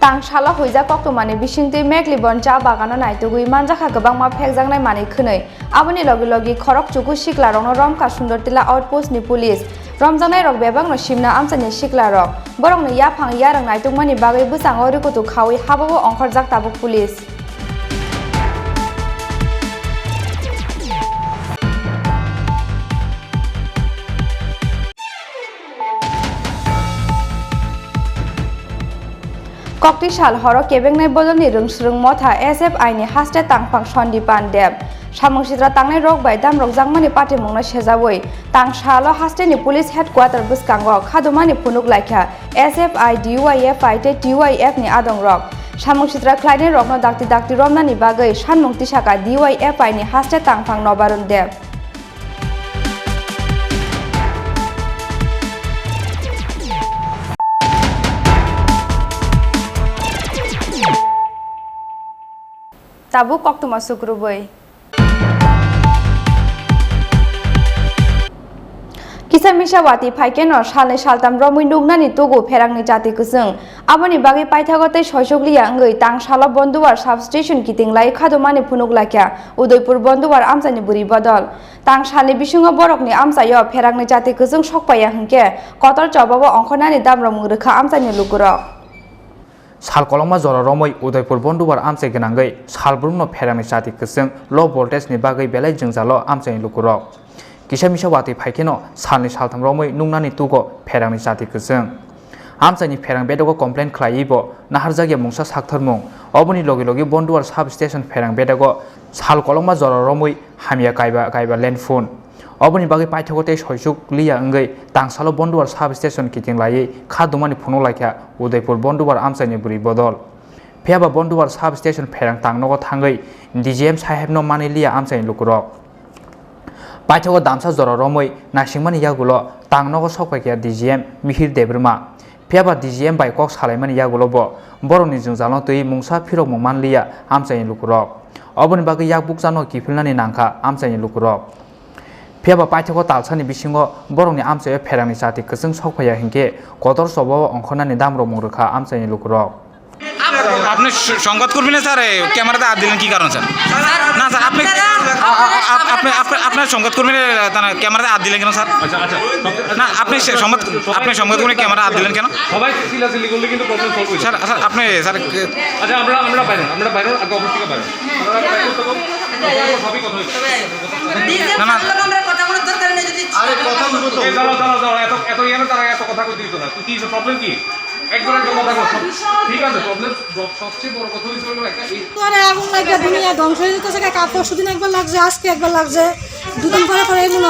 Tangsalo huijak koktwmani bisingtwi Meglibon cha bagano naitugwi manjakha kwbangma phekjaknai manwi khwnwi. Aboni logi logi khorok chuku siklarokno romkha Sundortila outpost ni police. Romjaknairok bebakno simna amchaini siklarok. Borokni yaphang yarwng naitukmani bagwi bwskango rikutu khaui habao ongkhorjak tabuk police. Kokti sal horo kebengnai bodolni rwngswrwng motha S F I ni haste tangphang Sandipan Deb. Samung sitra tangnai rok bai damrokjakmani patimungno sejaui tangsalo hasteni police headquarter bwskango khadumani phunuk laikha S F I, D Y F I tei T Y F ni adongrok. Samung sitra khlainai rokno dakti dakti romnani bagwi sanmung tisaka D Y F I ni haste tangphang Nobarun Deb. Tabuk koktwma sukrubui. Kisa Misa watwi phaikheno salnwi saltham romwi nuknani tugo pherangni chati kwchwng. Aboni bagwi paithago tei soisukliya wngwi tangsalo Bonduwar substation kiting lai khadumani phunuk laikha Udaipur Bonduwar amchaini bwrwi bodol. Tangsalni bisingo borokni amchaio pherangni chati kwchwng sokpaiya hwnkhe kotor chobao ongkhornani damrok mwng rwkha amchaini lukurok. Sal kolokma jora romwi Udaipur Bonduwar amchai gwnangwi salbrumno pherangni chati kwchwng low voltage ni bagwi belai jwngjalo amchaini lukurok. Kisa misa watwi phaikheno salni saltham romwi nuknani tugo pherangni chati kwchwng. Amchaini pherang bedago complain khlaiwi bo naharjakya mungsa sakthormung. Oboni logi logi Bonduwar sub station pherang bedago sal kolokma jora romwi hamya kaiba kaiba landphone. Oboni bagwi paithago tei soisuk liya wngwi tangsalo Bonduwar sub station kiting laiwi kha dumani phunuk laikha Udaipur Bonduwar amchaini bwrwi bodol. Phiyaba Bonduwar sub station pherang tangnogo thangwi D G M sahebno manwi liya amchaini lukurok. Paithago damsa jora romwi naisingmani yagulo tangnogo sokpaikha D G M Mihir Debbarma. Phiyaba D G M bai kok salaimani yagulo bo borokni jwngjalno twiwi mungsa phirokmung manliya amchaini lukurok. Oboni bagwi yak bukchano kiphilnani nangkha amchaini lukurok. Phiyaba paithago talsani bisingo borokni amchaio pherangni chati kwchwng sokphaiya hinkhe kotor chobao ongkhornani damrok mung rwkha amchaini lukurok. আপনি স-, সংবাদকর্মী না স্যার, এই ক্যামেরাতে হাত দিলেন কি কারণ স্যার? না স্যার, আপনি, আ-, আ-, আ-, আপনি, আপনি, আপনার সংবাদকর্মী না, তারা ক্যামেরাতে হাত দিলেন কেন স্যার? আচ্ছা, আচ্ছা। না, আপনি সে সংবাদ, আপনি সংবাদকর্মী ক্যামেরা হাত দিলেন কেন? সবাই চিল্লাচিল্লি করলে কিন্তু প্রবলেম সলভ হয়ে যায়। স্যার, স্যার, আপনি, স্যার, আচ্ছা, আমরা, আমরা বাইরে, আমরা বাইরে, আগে অফিস থেকে বাইরে। আমরা বাইরে থাকবো। সবই কথা হয়েছে। না, না। আরে কথা বলবো তো। এই দাঁড়াও, দাঁড়াও, দাঁড়াও, এত, এত ইয়ে না, তারা এত কথা কইতে দিত না। তুই কি, প্রবলেম কি? একবার একটা কথা বল। ঠিক আছে, প্রবলেম, সবচেয়ে বড় কথা হইছে হলো একটা এই ঘরে আগুন লাগে, দুনিয়া ধ্বংস হয়ে যেতেছে। কা-, পরশু দিন একবার লাগছে, আজকে একবার লাগছে, দুদিন পরে পরে এগুলো।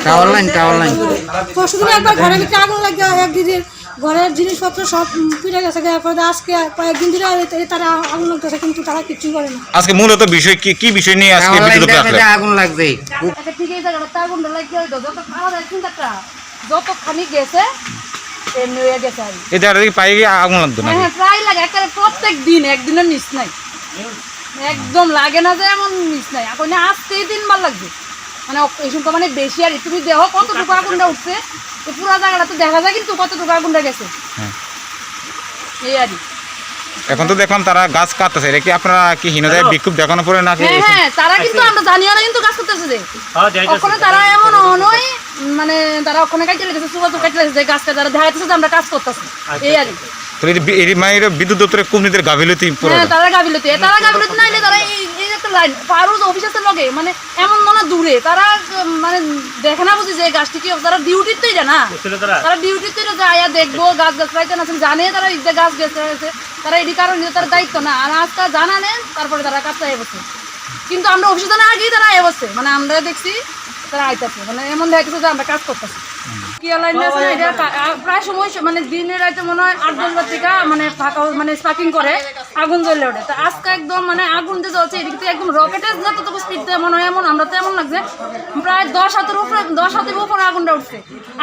Tower line, tower line. পরশু দিন একবার ঘরের ভিতরে আগুন লাগে, এক দিদির ঘরের জিনিসপত্র সব, উম, পুড়ে গেছে। এরপরে আজকে কয়েকদিন ধরে এ-, এ তারা আগুন লাগতেছে, কিন্তু তারা কিচ্ছু করে না। আজকে মূলত বিষয় কি, কি বিষয় নিয়ে আজকে টাওয়ার বিদ্যুৎ লাইনটার অফিসে মধ্যে আসলেন? আগুন লাগছে। আচ্ছা, ঠিক আছে, তারা তো আগুনটা লাগিয়ে ওই তো যত খাওয়া যায় চিন্তাটা। যতখানি গেছে, এমনি হয়ে গেছে আর কি। এই জায়গাটা কি পাইপে আগুন লাগতো হ্যাঁ, নাকি? হ্যাঁ, প্রায় লাগে, একেবারে প্রত্যেক দিন, একদিনও মিস নাই। একদম লাগে না যে এমন মিস নাই। এখন আজকেই তিনবার লাগছে। মানে, অক-, এই সময় তো মানে বেশি আর কি। তুমি দেখো কতটুকু আগুনটা উঠছে, তো পুরো জায়গাটা তো দেখা যায় কিন্তু কতটুকু আগুনটা গেছে। হ্যাঁ। এই আর কি। এখন তো দেখলাম তারা গাছ কাটতেছে, এটা কি আপনারা কি হীনদয়া হ্যালো। বিক্ষোভ দেখানোর পরে নাকি হ্যাঁ, এসব? হ্যাঁ, তারা কিন্তু আচ্ছা। আমরা জানিও না কিন্তু কাজ করতেছে যে। হ্যাঁ, যাইতেছে। ওখানে তারা এমন অনয়, মানে, তারা ওখানে কাটিয়ে রেখেছে, চুল চুল কাটিয়ে রেখেছে, যে গাছটা তারা দেখা যাচ্ছে যে আমরা কাজ করতেছি। আচ্ছা, এই আর কি। আচ্ছা। তাহলে এটা বি-, এটা মানে এটা বিদ্যুৎ দপ্তরের কর্মীদের গাফিলতি পুরো হ্যাঁ, এটা। তারা গাফিলতি। তারা গাফিলতি নাইলে তারা এই, এই যে একটা লাইন, পারুজ অফিস আছে লগে, মানে, এমন মনে দূরে, তারা, উম, মানে, দেখে না বুঝি যে গাছটি কি অবস্থা, তারা ডিউটির তো এটা না। বুঝছিলে তারা? তারা ডিউটির তো এটা যে আয়া দেখবো, গাছ গাছ রাইতে না, জানে তারা এই যে গাছ গাছ রাইতে। তারা এডি কারণে তার দায়িত্ব না, আর আজকে জানা নেন, তারপরে তারা কাছে বসে। কিন্তু আমরা অফিসে জানা আগেই তারা আয়া বসে, মানে আমরা দেখছি তারা আইতাছে, মানে এমন দেখা গেছে যে আমরা কাজ করতেছি। কি লাইন আছে না, এটা কা-, আ, প্রায় সময় সে-, মানে দিনে রাতে মনে হয় আট দশ বার থেকে মানে ফাঁকা, মানে স্পার্কিং করে আগুন জ্বলে ওঠে। তো আজকে একদম মানে আগুন যে জ্বলছে, এদিক থেকে একদম রকেটের যতটুকু স্পিড দেয় মনে হয় এমন, আমরা তো এমন লাগছে প্রায় দশ হাতের উপরে, দশ হাতের উপরে আগুনটা উঠছে।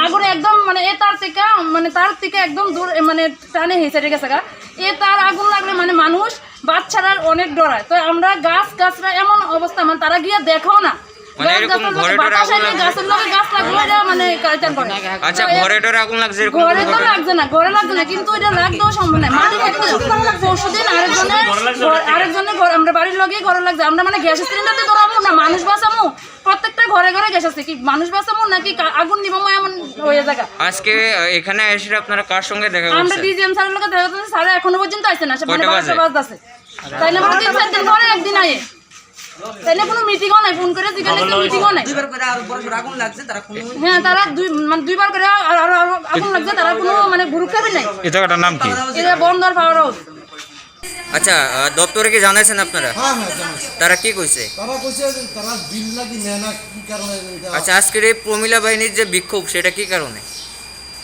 আগুন একদম মানে এ তার থেকে, মানে তার থেকে একদম দূর, এ, মানে টানে হেসে গেছে গা। এ তার আগুন লাগলে মানে মানুষ বাচ্চারা অনেক ডরায়। তো আমরা গাছ গাছরা এমন অবস্থা, মানে তারা গিয়ে দেখো না। মানে গাছ এরকম গাছের লগে ঘরে টরে বাতাস আগুন আইলে লাগছে? গাছের লগে গাছ লাগলে এটা মানে কালচার করে। আচ্ছা, তো এ ঘরে টরে আগুন লাগছে এরকম ঘরে কোনো তো ঘটনা? লাগছে না, ঘরে লাগছে না, কিন্তু এটা লাগতেও সম্ভব নয়। মাটি ফাটি তো পরশু দিন আরেকজনের ঘর, আরেকজনের ঘর, আমরা বাড়ির লগেই ঘরে লাগছে। আমরা মানে গ্যাস সিলিন্ডার তো ধরাবো না, মানুষ বাঁচামু। প্রত্যেকটা ঘরে ঘরে গ্যাস আছে। কি মানুষ বাঁচামু নাকি কা-, আগুন নিবামু এমন হয়ে জায়গা? আজকে, আহ, এখানে এসে আপনারা কার সঙ্গে দেখা আমরা করছেন? ডিজিএম স্যারের লগে দেখা করতেছি, স্যার এখনো পর্যন্ত আইছে না, সে মানে কয়টা বারোটা বাজে? বাজতেছে। তাইলে মানে তিন চার দিন পরে একদিন আয়ে। তাইলে কোনো মিটিংও নাই, ফোন করে জিজ্ঞাসা করলে মিটিংও নাই। দুইবার করে আর বড় সড় আগুন লাগছে, তারা কোনো হ্যাঁ, তারা দুই, মানে দুইবার করে আর, আর, আর আগুন লাগছে, তারা কোনো মানে ভ্রুক্ষেপই নাই। এই জায়গাটার নাম কি? এটা বন্দর পাওয়ার হাউস। আচ্ছা, আহ, দপ্তরে কি জানাইছেন আপনারা? হ্যাঁ, হ্যাঁ, জানাইছি। তারা কি কইছে? তারা কইছে যে তারা বিল নাকি নেয় না, কি কারণে এটা আচ্ছা, আজকের এই প্রমিলা বাহিনীর যে বিক্ষোভ, সেটা কি কারণে?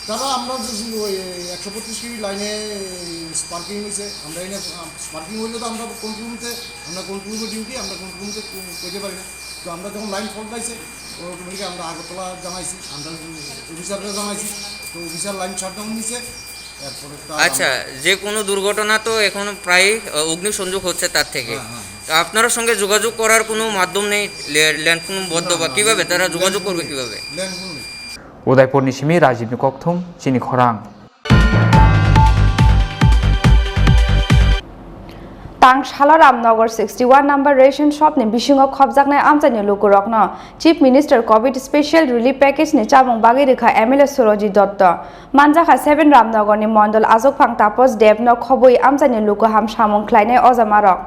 তারা আমরা যে ওই একশো পঁচিশ কেভি লাইনে স্পার্কিং হয়েছে, আমরা এনে, আহ, স্পার্কিং হইলে তো আমরা কন্ট্রোল রুমে, আমরা কন্ট্রোল রুমে ডিউটি, আমরা কন্ট্রোল রুমে করতে পারি না। তো আমরা যখন লাইন ফল্ট পাইছে, অটোমেটিক আমরা আগরতলা জানাইছি, আমরা অফিসাররা জানাইছি, তো অফিসার লাইন শাটডাউন নিছে। এরপরে তো আচ্ছা, যে কোনো দুর্ঘটনা তো এখন প্রায়, আহ, অগ্নিসংযোগ হচ্ছে তার থেকে। হ্যাঁ, হ্যাঁ, হ্যাঁ। তো আপনার সঙ্গে যোগাযোগ করার কোনো মাধ্যম নেই, লে-, ল্যান্ডফোন বন্ধ না, বা না, কিভাবে তারা যোগাযোগ ল্যান্ডফোন করবে নেই। কিভাবে? ল্যান্ডফোন নেই। Udaipurni simi Rajibni kokthum chini khorang. Tangsalo Ramnagar sixty one number ration shop ni bisingo khopjaknai amchaini lukurokno Chief Minister Covid Special Relief Package ni chamung bagwi rwkha M L A Surojit Dotto. Manjakha seven Ramnagarni Mondol Achukphang Tapos Debno khobwi amchaini luku ham samung khlainai ojamarok.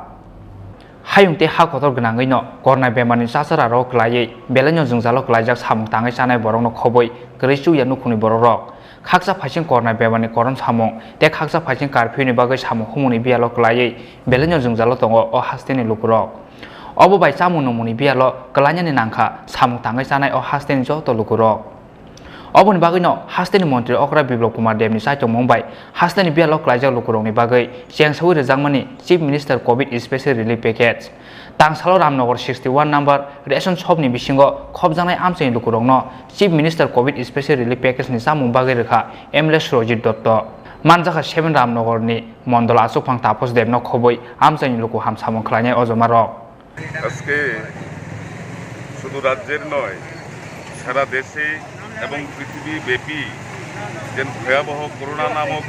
Hayung tei ha kotor gwnangwi no kornai bemarni chachara rok kwlaiwi belai no jwngjalo kwlaijak samung tangwi chanai borok no khobwi kwrwi chukya nukhungni borok rok. Khaksa phaising kornai bemarni koron samung tei khaksa phaising curfew ni bagwi samung humungni biyalo kwlaiwi belai no jwngjalo tongo o hasteni lukurok. Obo bai chamung nungmungni biyalo kwlainani nangkha samung tangwi chanai o hasteni joto lukurok. Oboni bagwino hasteni montri okra Biplab Kumar Debni chaitongmung bai hasteni biyalo kwlaijak lukurokni bagwi chengsaui rwjakmani Chief Minister Covid Special Relief Package. Tangsalo Ramnagar sixty one number ration shopni bisingo khopjaknai amchaini lukurokno Chief Minister Covid Special Relief Package ni chamung bagwi rwkha M L A Surojit Dotto. Manjakha seven Ramnagarni Mondol Achukphang Tapos Debno khobwi amchaini luku ham samung khlainai ojamarok. আজকে শুধু রাজ্যের নয়, সারা দেশে এবং পৃথিবীব্যাপী যে ভয়াবহ করোনা নামক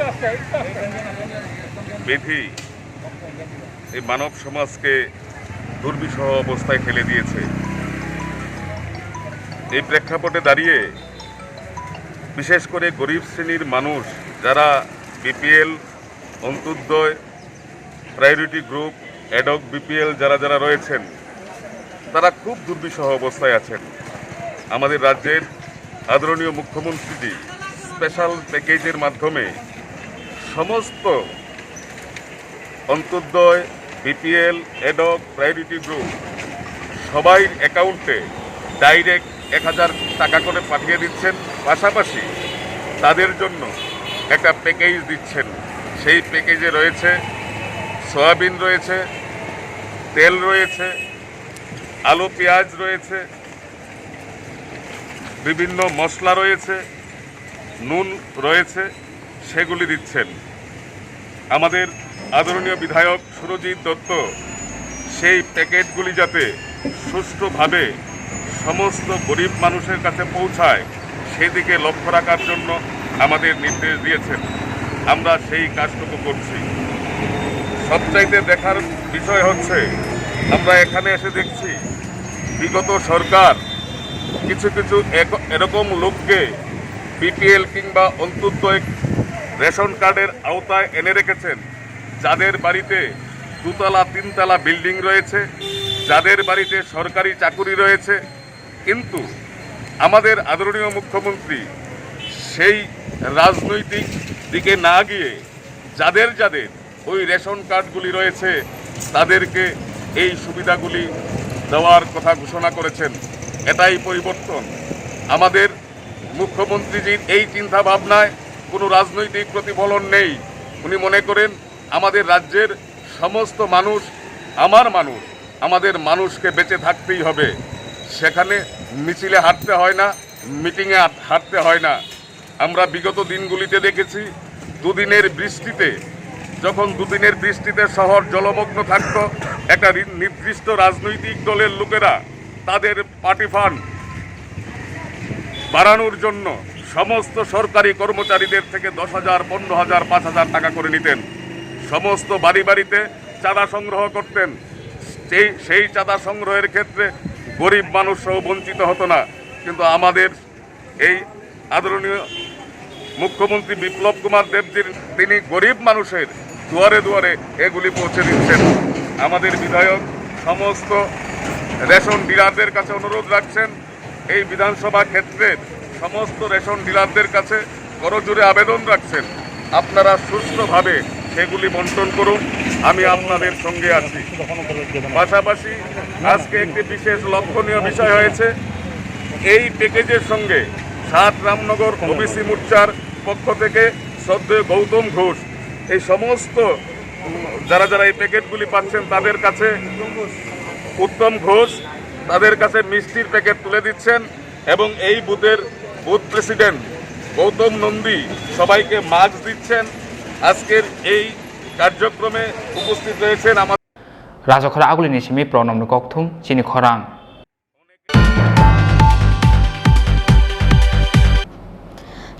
ব্যাধি এই মানব সমাজকে দুর্বিষহ অবস্থায় ফেলে দিয়েছে। এই প্রেক্ষাপটে দাঁড়িয়ে বিশেষ করে গরিব শ্রেণীর মানুষ, যারা BPL, Antyodaya, priority group, ad hoc BPL যারা যারা রয়েছেন, তারা খুব দুর্বিষহ অবস্থায় আছেন। আমাদের রাজ্যের আদরণীয় মুখ্যমন্ত্রীজি স্পেশাল প্যাকেজের মাধ্যমে সমস্ত Antyodaya, BPL, ad hoc, priority group সবাই অ্যাকাউন্টে ডাইরেক্ট এক হাজার টাকা করে পাঠিয়ে দিচ্ছেন। পাশাপাশি তাদের জন্য একটা প্যাকেজ দিচ্ছেন। সেই প্যাকেজে রয়েছে সয়াবিন রয়েছে, তেল রয়েছে, আলু পেঁয়াজ রয়েছে, বিভিন্ন মশলা রয়েছে, নুন রয়েছে, সেগুলি দিচ্ছেন। আমাদের আদরণীয় বিধায়ক সুরজিৎ দত্ত সেই প্যাকেটগুলি যাতে সুষ্ঠুভাবে সমস্ত গরিব মানুষের কাছে পৌঁছায়, সেদিকে লক্ষ্য রাখার জন্য আমাদের নির্দেশ দিয়েছেন। আমরা সেই কাজটুকু করছি। সবচাইতে দেখার বিষয় হচ্ছে, আমরা এখানে এসে দেখছি বিগত সরকার কিছু কিছু এক-, এরকম লোককে বিপিএল কিংবা অন্ত্যোদয় রেশন কার্ডের আওতায় এনে রেখেছেন, যাদের বাড়িতে দুতলা তিনতলা বিল্ডিং রয়েছে, যাদের বাড়িতে সরকারি চাকুরি রয়েছে, কিন্তু আমাদের আদরণীয় মুখ্যমন্ত্রী সেই রাজনৈতিক দিকে না গিয়ে যাদের যাদের ওই রেশন কার্ডগুলি রয়েছে, তাদেরকে এই সুবিধাগুলি দেওয়ার কথা ঘোষণা করেছেন। এটাই পরিবর্তন। আমাদের মুখ্যমন্ত্রীজির এই চিন্তা ভাবনায় কোনো রাজনৈতিক প্রতিফলন নেই। উনি মনে করেন আমাদের রাজ্যের সমস্ত মানুষ আমার মানুষ, আমাদের মানুষকে বেঁচে থাকতেই হবে। সেখানে মিছিলে হাঁটতে হয় না, মিটিংয়ে হাঁট-, হাঁটতে হয় না। আমরা বিগত দিনগুলিতে দেখেছি, দুদিনের বৃষ্টিতে, যখন দুদিনের বৃষ্টিতে শহর জলমগ্ন থাকত, একটা রি-, নির্দিষ্ট রাজনৈতিক দলের লোকেরা তাদের পার্টি ফান্ড বাড়ানোর জন্য সমস্ত সরকারি কর্মচারীদের থেকে দশ হাজার, পনেরো হাজার, পাঁচ হাজার টাকা করে নিতেন। সমস্ত বাড়ি বাড়িতে চাঁদা সংগ্রহ করতেন। সেই, সেই চাঁদা সংগ্রহের ক্ষেত্রে গরিব মানুষরাও বঞ্চিত হতো না। কিন্তু আমাদের এই আদরণীয় মুখ্যমন্ত্রী বিপ্লব কুমার দেবজির, তিনি গরিব মানুষের দুয়ারে দুয়ারে এগুলি পৌঁছে দিচ্ছেন। আমাদের বিধায়ক সমস্ত রেশন ডিলারদের কাছে অনুরোধ রাখছেন, এই বিধানসভা ক্ষেত্রের সমস্ত রেশন ডিলারদের কাছে করজোড়ে আবেদন রাখছেন, আপনারা সুষ্ঠুভাবে সেগুলি বন্টন করুন, আমি আপনাদের সঙ্গে আছি। পাশাপাশি আজকে একটি বিশেষ লক্ষণীয় বিষয় হয়েছে, এই প্যাকেজের সঙ্গে সাত রামনগর ওবিসি মোর্চার পক্ষ থেকে শ্রদ্ধেয় গৌতম ঘোষ এই সমস্ত, উম, যারা যারা এই প্যাকেটগুলি পাচ্ছেন তাদের কাছে, উত্তম ঘোষ তাদের কাছে মিষ্টির প্যাকেট তুলে দিচ্ছেন এবং এই বুথের বুথ প্রেসিডেন্ট গৌতম নন্দী সবাইকে মাস্ক দিচ্ছেন। আজকের এই কার্যক্রমে উপস্থিত রয়েছেন আমার রাজখরা আগুলিনি simi Pranobni kokthum chini khorang.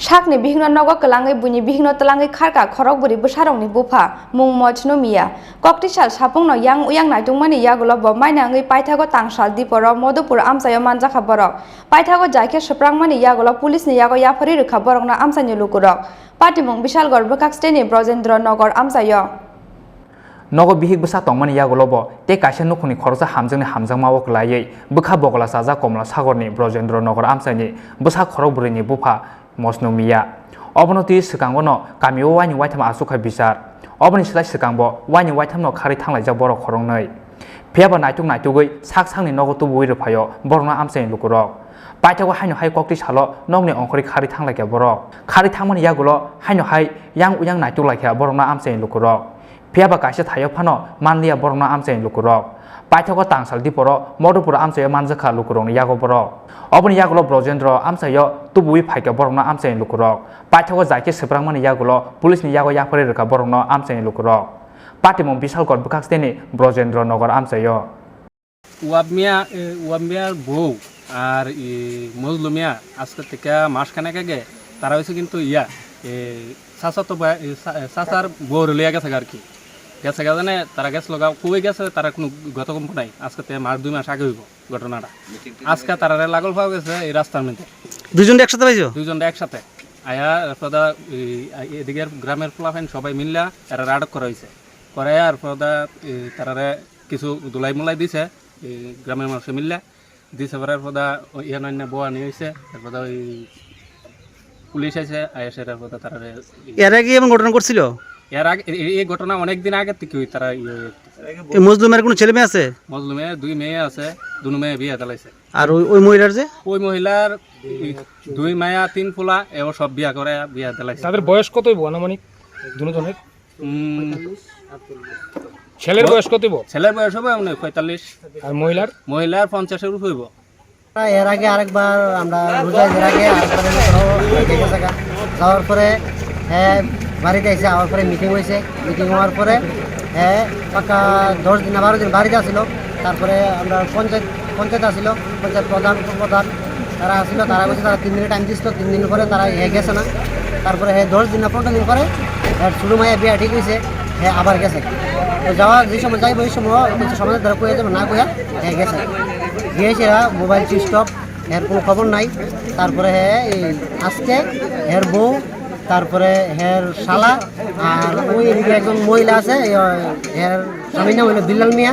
Thakni bihikno nogo kwlangwi buini bihikno twlangwi kharkha khorok bwrwi bwsarokni bupha, mung Mojnu Miya. Koktisal sapungno yang uyang naitungmani yagulo bo mainangwi paithago tangsal diporo Modupur amchaio manjakha borok. Paithago jaikhe swprangmani yagulo police ni yago yapharwi rwkha borokno amchaini lukurok. Patimung Bishalgarh bwkhak steni Brojendra Nagar amchaio. Nogo bihik bwsa tongmani yagulo bo tei kaisa nukhungni khoroksa hamjakni hamjakmao kwlaiwi bwkha bogola chajak Komla Sagorni Brojendra Nagar amchaini bwsa khorok bwrwini bupha Mojnu Miya. Obono twi swkango no kamio waini waitham achukha bichar. Oboni slai swkangbo waini waithamno kharwi thanglaijak borok khoroknwi. Phiyaba naituk naitugwi sak sakni nogo tubuwi rwphaio borokno amchaini lukurok. Paithago haino hai kokti salo nokni ongkhorwi kharwi thanglaikha borok. Kharwi thangmani yagulo haino hai yang uyang naituk laikha borokno amchaini lukurok. Phiyaba kaisa thaio phano manliya borokno amchaini lukurok. Paithago tangsal diporo Modupur amchaio manjakha lukurokni yago borok. Oboni yagulo Brojendra amchaio tubuwi phaikha borokno amchaini lukurok. Paithago jaikhe swprangmani yagulo police ni yago yapharwi rwkha borokno amchaini lukurok. Patimung Bishalgarh bwkhak steni Brojendra Nagar amchaio. Wabmiya, eh, Wabmiya bou ar, eh, Mozlumia aske teka mas khanek age tara hoise kintu iya, eh, sasa to ba, eh, sa-, eh, sasar bou rwlaiya gese ar ki. Gese gese ne tara gese loga kuwi gese tara kunu goto gom nai. Aske te mas dui mas age hoibo ghotona ta. Aske tarare lagol pao gese ei rastar moddhe. Duijon eksathai paiso? Duijon eksathai. Aya, erpore da, eh, edige gramer polapen sobai milla era adok kora hoise. Kore erpore da, eh, tarare kichu dulai mulai dise, eh, gramer manushe milla. Dise pore erpore da, o, iyan onne boani hoise, erpore da oi police aise, aise erpore da tarare. এর আগে এমন ঘটনা ঘটছিল? এর আগে, এ-, এ-, এই ঘটনা অনেক দিন আগে থেকে ওই তারা ইয়ে হয়ে আসছে। এই মজলুমের কোনো ছেলে মেয়ে আছে? মজলুমের দুই মেয়ে আছে, দুনো মেয়ে বিয়া দিলাইছে। আর ওই, ওই মহিলার যে? ওই মহিলার এই দুই মায়া, তিন পোলা, এও সব বিয়া করে, বিয়া দিলাইছে। তাদের বয়স কত হইব আনুমানিক দুজনের? উম, ছেলের ব-, বয়স কত হইব? ছেলের বয়স হবে মানে পঁয়তাল্লিশ। আর মহিলার? মহিলার পঞ্চাশের উপর হইব। এর আগে আরেকবার আমরা রোজা ঈদের আগে আরেকবার এনে কোথাও গেছে থাকা। যাওয়ার পরে, হ্যাঁ, বাড়িতে এসে আবার পরে মিটিং হয়েছে। মিটিং হওয়ার পরে, হ্যাঁ, পাক্কা দশ দিন না বারো দিন বাড়িতে আসিল। তারপরে আমরা পঞ্চায়েত, পঞ্চায়েত আসিল, পঞ্চায়েত প্রধান, উপপ্রধান তারা আসিল। তারা বলছে তারা তিন দিনের টাইম দিছিল, তিন দিন পরে তারা, হ্যাঁ, গেছে না। তারপরে, হ্যাঁ, দশ দিন না পনেরো দিন পরে, হ্যাঁ, শুরু মাইয়া বিয়া ঠিক হয়েছে, হ্যাঁ, আবার গেছে। তো যাওয়া যে সময় যাইবো, ওই সময় কিছু সমাজের দ্বারা কয়ে যাবো, না কইয়া, হ্যাঁ, গেছে। গিয়েছে এরা মোবাইল সুইচ অফ, এর কোনো খবর নাই। তারপরে, হ্যাঁ, এই আজকে এর বউ, তারপরে এর শালা, আর ওই এদিকে একজন মহিলা আছে, এই, এর স্বামীর নাম হলো বিল্লাল মিয়া।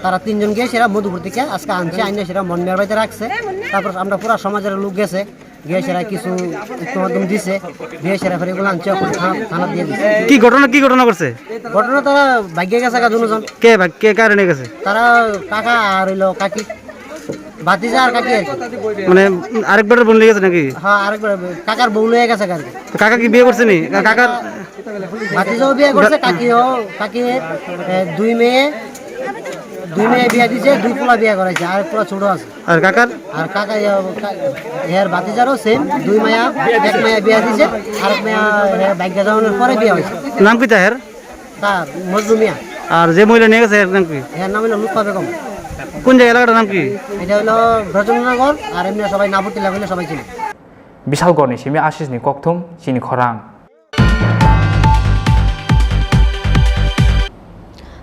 তারা তিনজন গিয়েছে এরা মধুপুর থেকে, আজকে আনছে, আইনে সেটা মন মেয়ের বাড়িতে রাখছে। তারপর আমরা পুরা সমাজের লোক গেছে, গিয়েছে এরা কিছু একটু মাধ্যম দিছে, গিয়েছে এরা ফের এগুলো আনছে, ওখানে থানা, থানা দিয়ে দিছে। কি ঘটনা, কি ঘটনা করছে? ঘটনা তারা ভাগ্যে গেছে গা দুজন। কে ভাগ-, কে কারে নিয়ে গেছে? তারা কাকা আর হইলো কাকি। ভাতিজা আর কাকি আর কি। মানে, আরেকবার বোন নিয়ে গেছে নাকি? হ্যাঁ, আরেকবার কাকার বউ লয়ে গেছে আর কি। তো কাকা কি বিয়ে করছে নি? কা-, কাকার ভাতিজাও বিয়ে করছে, কাকিও, কাকি, এ, দুই মেয়ে, দুই মেয়ে বিয়ে দিছে, দুই পোলা বিয়ে করাইছে, আর এক পোলা ছোট আছে। আর কাকার? আর কাকা, ইয়া, কা-, এর ভাতিজারও সেম, দুই মায়া, এক মায়া বিয়ে দিছে, আর এক মায়া, এ, বাইক যাওয়ানোর পরে বিয়ে হয়েছে। নাম কি তাহের? তার মজলু মিয়া। আর যে মহিলা নিয়ে গেছে, এর নাম কি? এর নাম হলো লুৎফা বেগম। কোন জায়গা, এলাকাটার নাম কি? এটা হলো ব্রজনগর, আর এমনি সবাই নাবুরটিলা বলে সবাই চিনে। Bishalgarhni simi Ashishni kokthum chini khorang.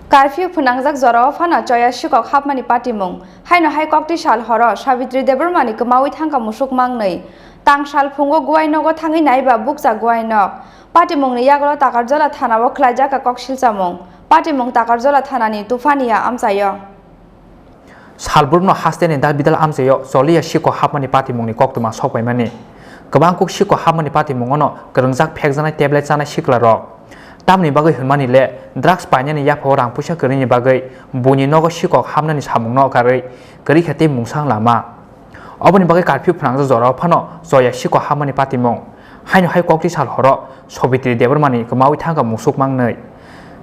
Curfew phwnangjak jorao phano choya sikok hapmani patimung. Haino hai kokti sal horo Sabitri Debbarmani kwmaui thangkha musuk mangnwi. Tangsal phungo guai nogo thangwi naiba bukcha guai nok. Patimungni yagulo Takarjala thanao khlaijak kha koksilchamung. Patimung Takarjala thanani Tufania amchaio. Salbrumno hasteni dal bidal amchaio choliya sikok hapmani patimungni koktwma sokpaimani. Kwbang kuk sikok hapmani patimungono kwrwngjak phekjaknai tablet chanai siklarok. Tamni bagwi hwnmani le drugs painani yaphao rang puisa kwrwini bagwi buini nogo sikok hapnani samungno karwi kwrwi khe tei mungsang lama. Oboni bagwi curfew phwnangjak jorao phano choya sikok hapmani patimung. Haino hai kokti sal horo Sobitri Debbarmani kwmaui thangkha musuk mangnwi.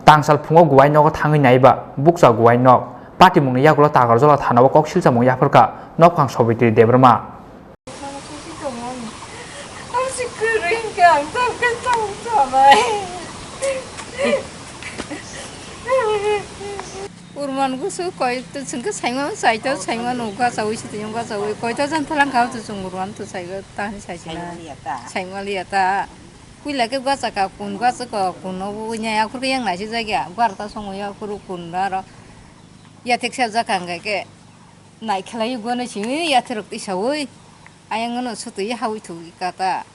Tangsal phungo guai nogo thangwi naiba bukcha guai nok. Patimungni yagulo Takarjala thanao kok silchamung yapharkha nokphang Sobitri Debbarma. Ang gusu koi to chwngkhe saima saito, saima no gwa chawi se tiyong gwa chawi. Koi to jan thalang kha to chwng ruan to saigo ta hin sai sina. Saima liya ta. Saima liya ta. Puila khe gwa chaka kun, gwa chaka kun no bo nya ya khur yang nai se jagya. Gwa ta songo ya khur kun ra ro. Ya thek sa jaka ngai ke. Nai khlai gwa no simi ya therok ti sawi. Ayang no sutu ya hawi thu ka ta.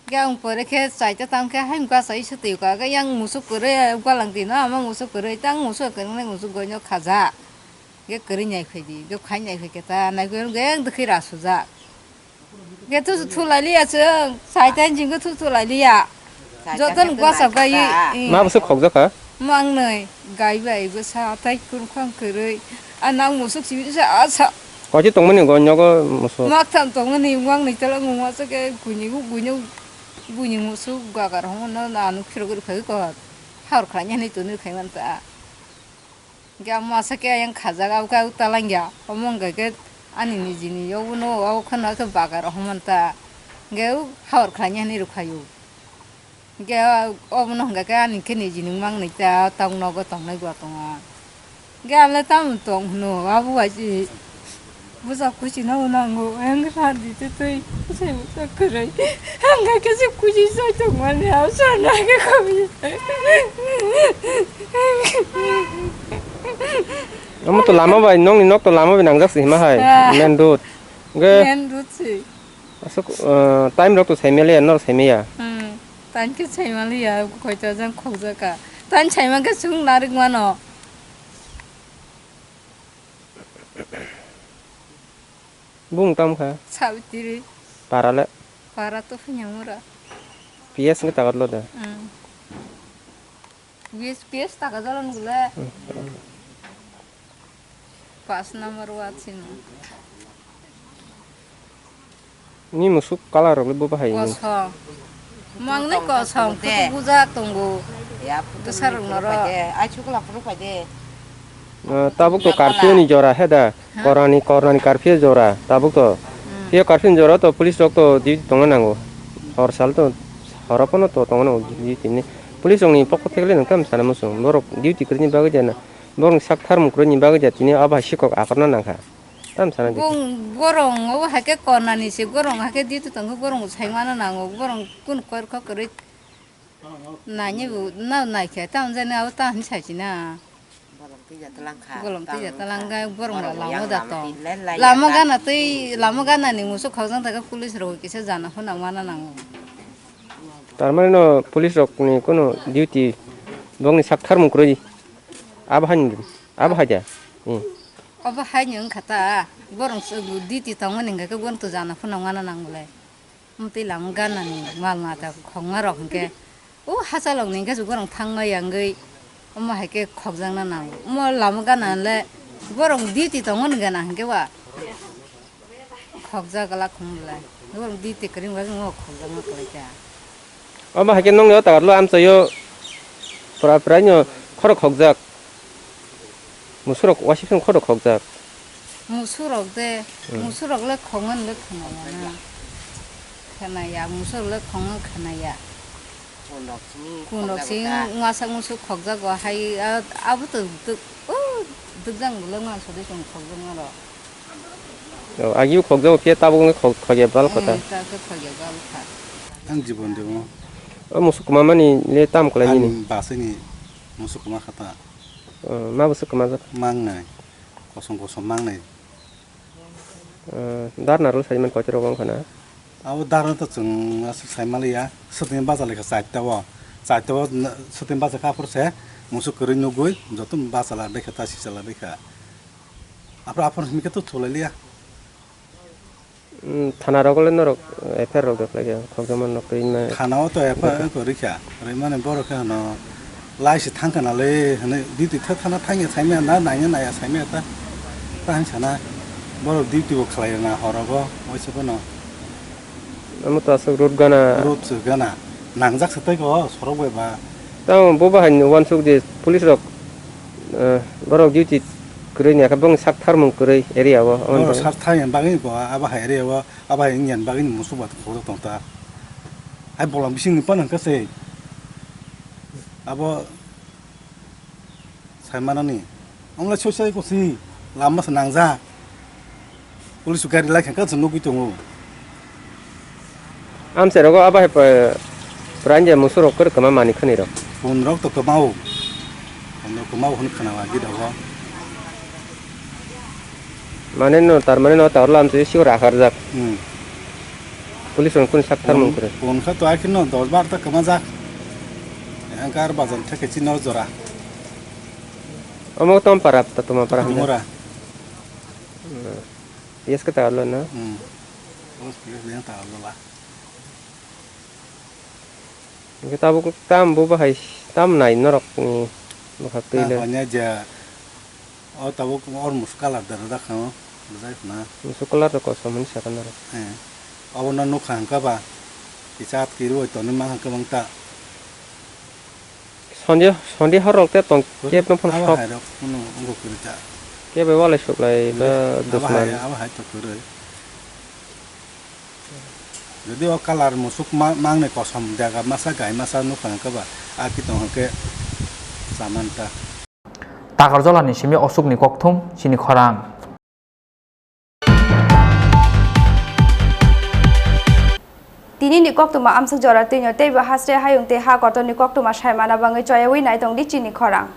Khe ang pore khe chaita tam khe hai bwsa i swtwi ka, khe yang musuk kwrwi gwalang twi no, ama musuk kwrwi tang musuk kwrwi musuk goino khaja. Khe kwrwi nai phai di, khe khai nai phai khe ta nai khe ang dwkhwi ra sujak. Khe thu thu lai liya chwng, chaita jing khe thu thu lai liya. Joto no bwsa bai. Ma bwswk khokjak kha? Mangnwi, gai bai bwsa, tai kwrwngkhwrang kwrwi. A nang musuk simi sa, a sa. Koichi tongmani go nyogo musuk? Maktham tongmani, mangnwi tala mungma sa khe guini, guini, guini musuk gagar hono na anu phirogwi phai ko. Hawr khlai nani tunu khai man ta. Khe masa khe ayang khajak, au khe au talangya. Omo wngkha khe ani nijini yogo no, au kheno khe bagar homan ta. Khe hawr khlai nani rwkhaio. Hingke obono hingka khe ani khe nijini mangnwi ta tong nogo tongnai bo tongo. Hingke ang le tamo tong hino, abo bai se bwsa kuchino nango, ang radi tei tei bwsa bwsa kwrwi. Hingka khe se kuchi soi tongmani, abo sana khe kami. Omo to lama bai, nokni nok to lama bai nangjak se hima hai, ah, main road. Hingke main road se. Aswk, ah, time rok to saimaliya, norok saimaya. Hmm. Time khe saimaliya, koito jang khokjaka. Time saima khe chwng narwk mano. Bung tam kha? Sabitri. Para le? Para to phinya mura. P S nge tagar lo da? Hmm. P S, P S taka jalan gule. Hmm. Pas number ward sini. Ni musuk colour rok le bo bahai ni. Kosong. Mangnai kosong, phutu bujak tongo. Bwsa rok norok. Ai chukla phuru phai de. Ah, tabuk to curfew ni jora he da. Ha? Korani, korani curfew jora, tabuk to. Hmm. Phiya curfew ni jora to police rok to duty tongna nango. Hor sal to, horo phano to tongna nango duty ni. Police rok ni pokho thekle nang tam sana musung. Borok duty kwrwini bagwi jana. Borokni sak tharmung kwrwini bagwi ja tini abo hai sikok akorna nangkha. Tam sana di. Bung borong obo hai khe kornani se, borong hai khe duty tongkhe borong bo sai mano nango, borong kunu kor kok kwrwi naini bo nw naikhe, tamo jani abo ta hinwi sai sina. Bolong twi ja twlang kha, bolong twi ja twlang kha, borong bo lama da tong. Lama gana twi, lama gana ni musuk khokjang thangkhe police rok kisa jana phano mana nango. Tar mani no police rok ni kunu duty bongni sak tharmung kwrwi. Abo haini, abo hai da. Hmm. Obo haini wngkha ta, borong duty tongmani hingkha khe borong to jana phano mana nang le. Amtwi lama ganani mal mata khongma rok hingkhe, o hachalok ni hingkhe borong thangma yangwi, omo hai khe khokjakna nango. Omo lama gana le borong duty tongmani gana hingkhe ba. Khokjak glak khum belai. Nukung di tikring bai nukung khokjak ma kwlai kha. Omo hai khe nokni o tower lo amchaio pura pura no khorok khokjak. Musurok wasip song khorok khokjak. Musurok de, hmm, musurok le khongo le khwnaya na. Khwnaya, musurok le khongo khwnaya. Kunok simi kunok khokjak sing ta. Ngasa musuk khokjak go hai, a, abo to duk, o, dukjang bole ngasa de song khokjak ma rok. O, agi khokjago phiya tabuk wngkha khok-, khokya bal kota. Eh, ta khe khokya bal kha. Ang jibon de mo. O musuk kwma mani le tam kwlai nini? Ani basini musuk kwma kha ta. O, ma musuk kwma jak? Mangnai. Kosom kosom mangnai. O, darna rw sai man kochro wngkha na? Abo darna to chwng aswk sai maliya. Swtini bacha lekha chaita o. Chaita o swtini bacha kha aphuru se musuk kwrwi nugwi joto bacha la dekha ta sisa la dekha. Aphuru, aphuru himkhe to thulai liya. Mm, thana rogo le norok F I R rok de khlai kha, khokjama nok twi ma. Thana o to F I R wngkha rikha, rwmani borok khe hwno lai se thang kana le hwnwi duty tha thana thangya saimaya na nangya naya saimaya ta, ta hwn sana borok duty bo khlai rwna horogo waisa bono. Omo to aswk road gana. Road se gana. Nangjak se tei ko sorok bai ba. Tamo bo bahai ni uansuk di police rok, eh, borok duty kwrwi ni akhe bongni sak tharmung kwrwi area o. Borok sak thangya bagwi ko abo hai area o abo hai wngya bagwi ni musuk ba khoro tong ta. Hai bolong bising ni pan hwnkhe se abo sai manani. Amla sosai kosi lama se nangja. Police gari lai kha se nugui tongo. Amse rogo aba hai pa pranja musu rok kor kama mani khani rok. Pun rok to kamao. Pun rok kamao hwn khana lagi dogo. Mane no, tar mane no, tar lam se sigo rakar jak. Hmm. Police rok kun sak thar mung kore. Pun kha to akhir no dos bar ta kama jak. Angkar bazan theke chino jora. Omo tom para ta tuma para hwnda. Tumora. Hmm. Yes ka ta lo na. Hmm. Os piyas yang ta lo la. Hingke tabuk tam bo bahai tam nai norok ni bwkhak twi le. Hanya ja o tabuk or musu kalar dara da kha o bwjai khna. Musu kalar rok kosom hwn saka norok. Eh. Obo no nukha hwnkha ba kisa at kiru oi toni ma hwnkha bang ta. Sonde sonde hor rok te tong kep no phano sok. Abo hai rok phano wngkha kwrwi ta. Kep bai walai suklai ba dusman. Abo hai to kwrwi. Jodi o kalar musuk ma-, mangni kosom jaga masa gai masa nukha hwnkhe ba, a khe tong hwnkhe saman ta. Takarjala ni simi osuk ni kokthum chini khorang. Tini ni koktwma amsuk jora twino teibo hasre hayung tei ha kotor ni koktwma saimana bangwi choyawi nai tong di chini khorang.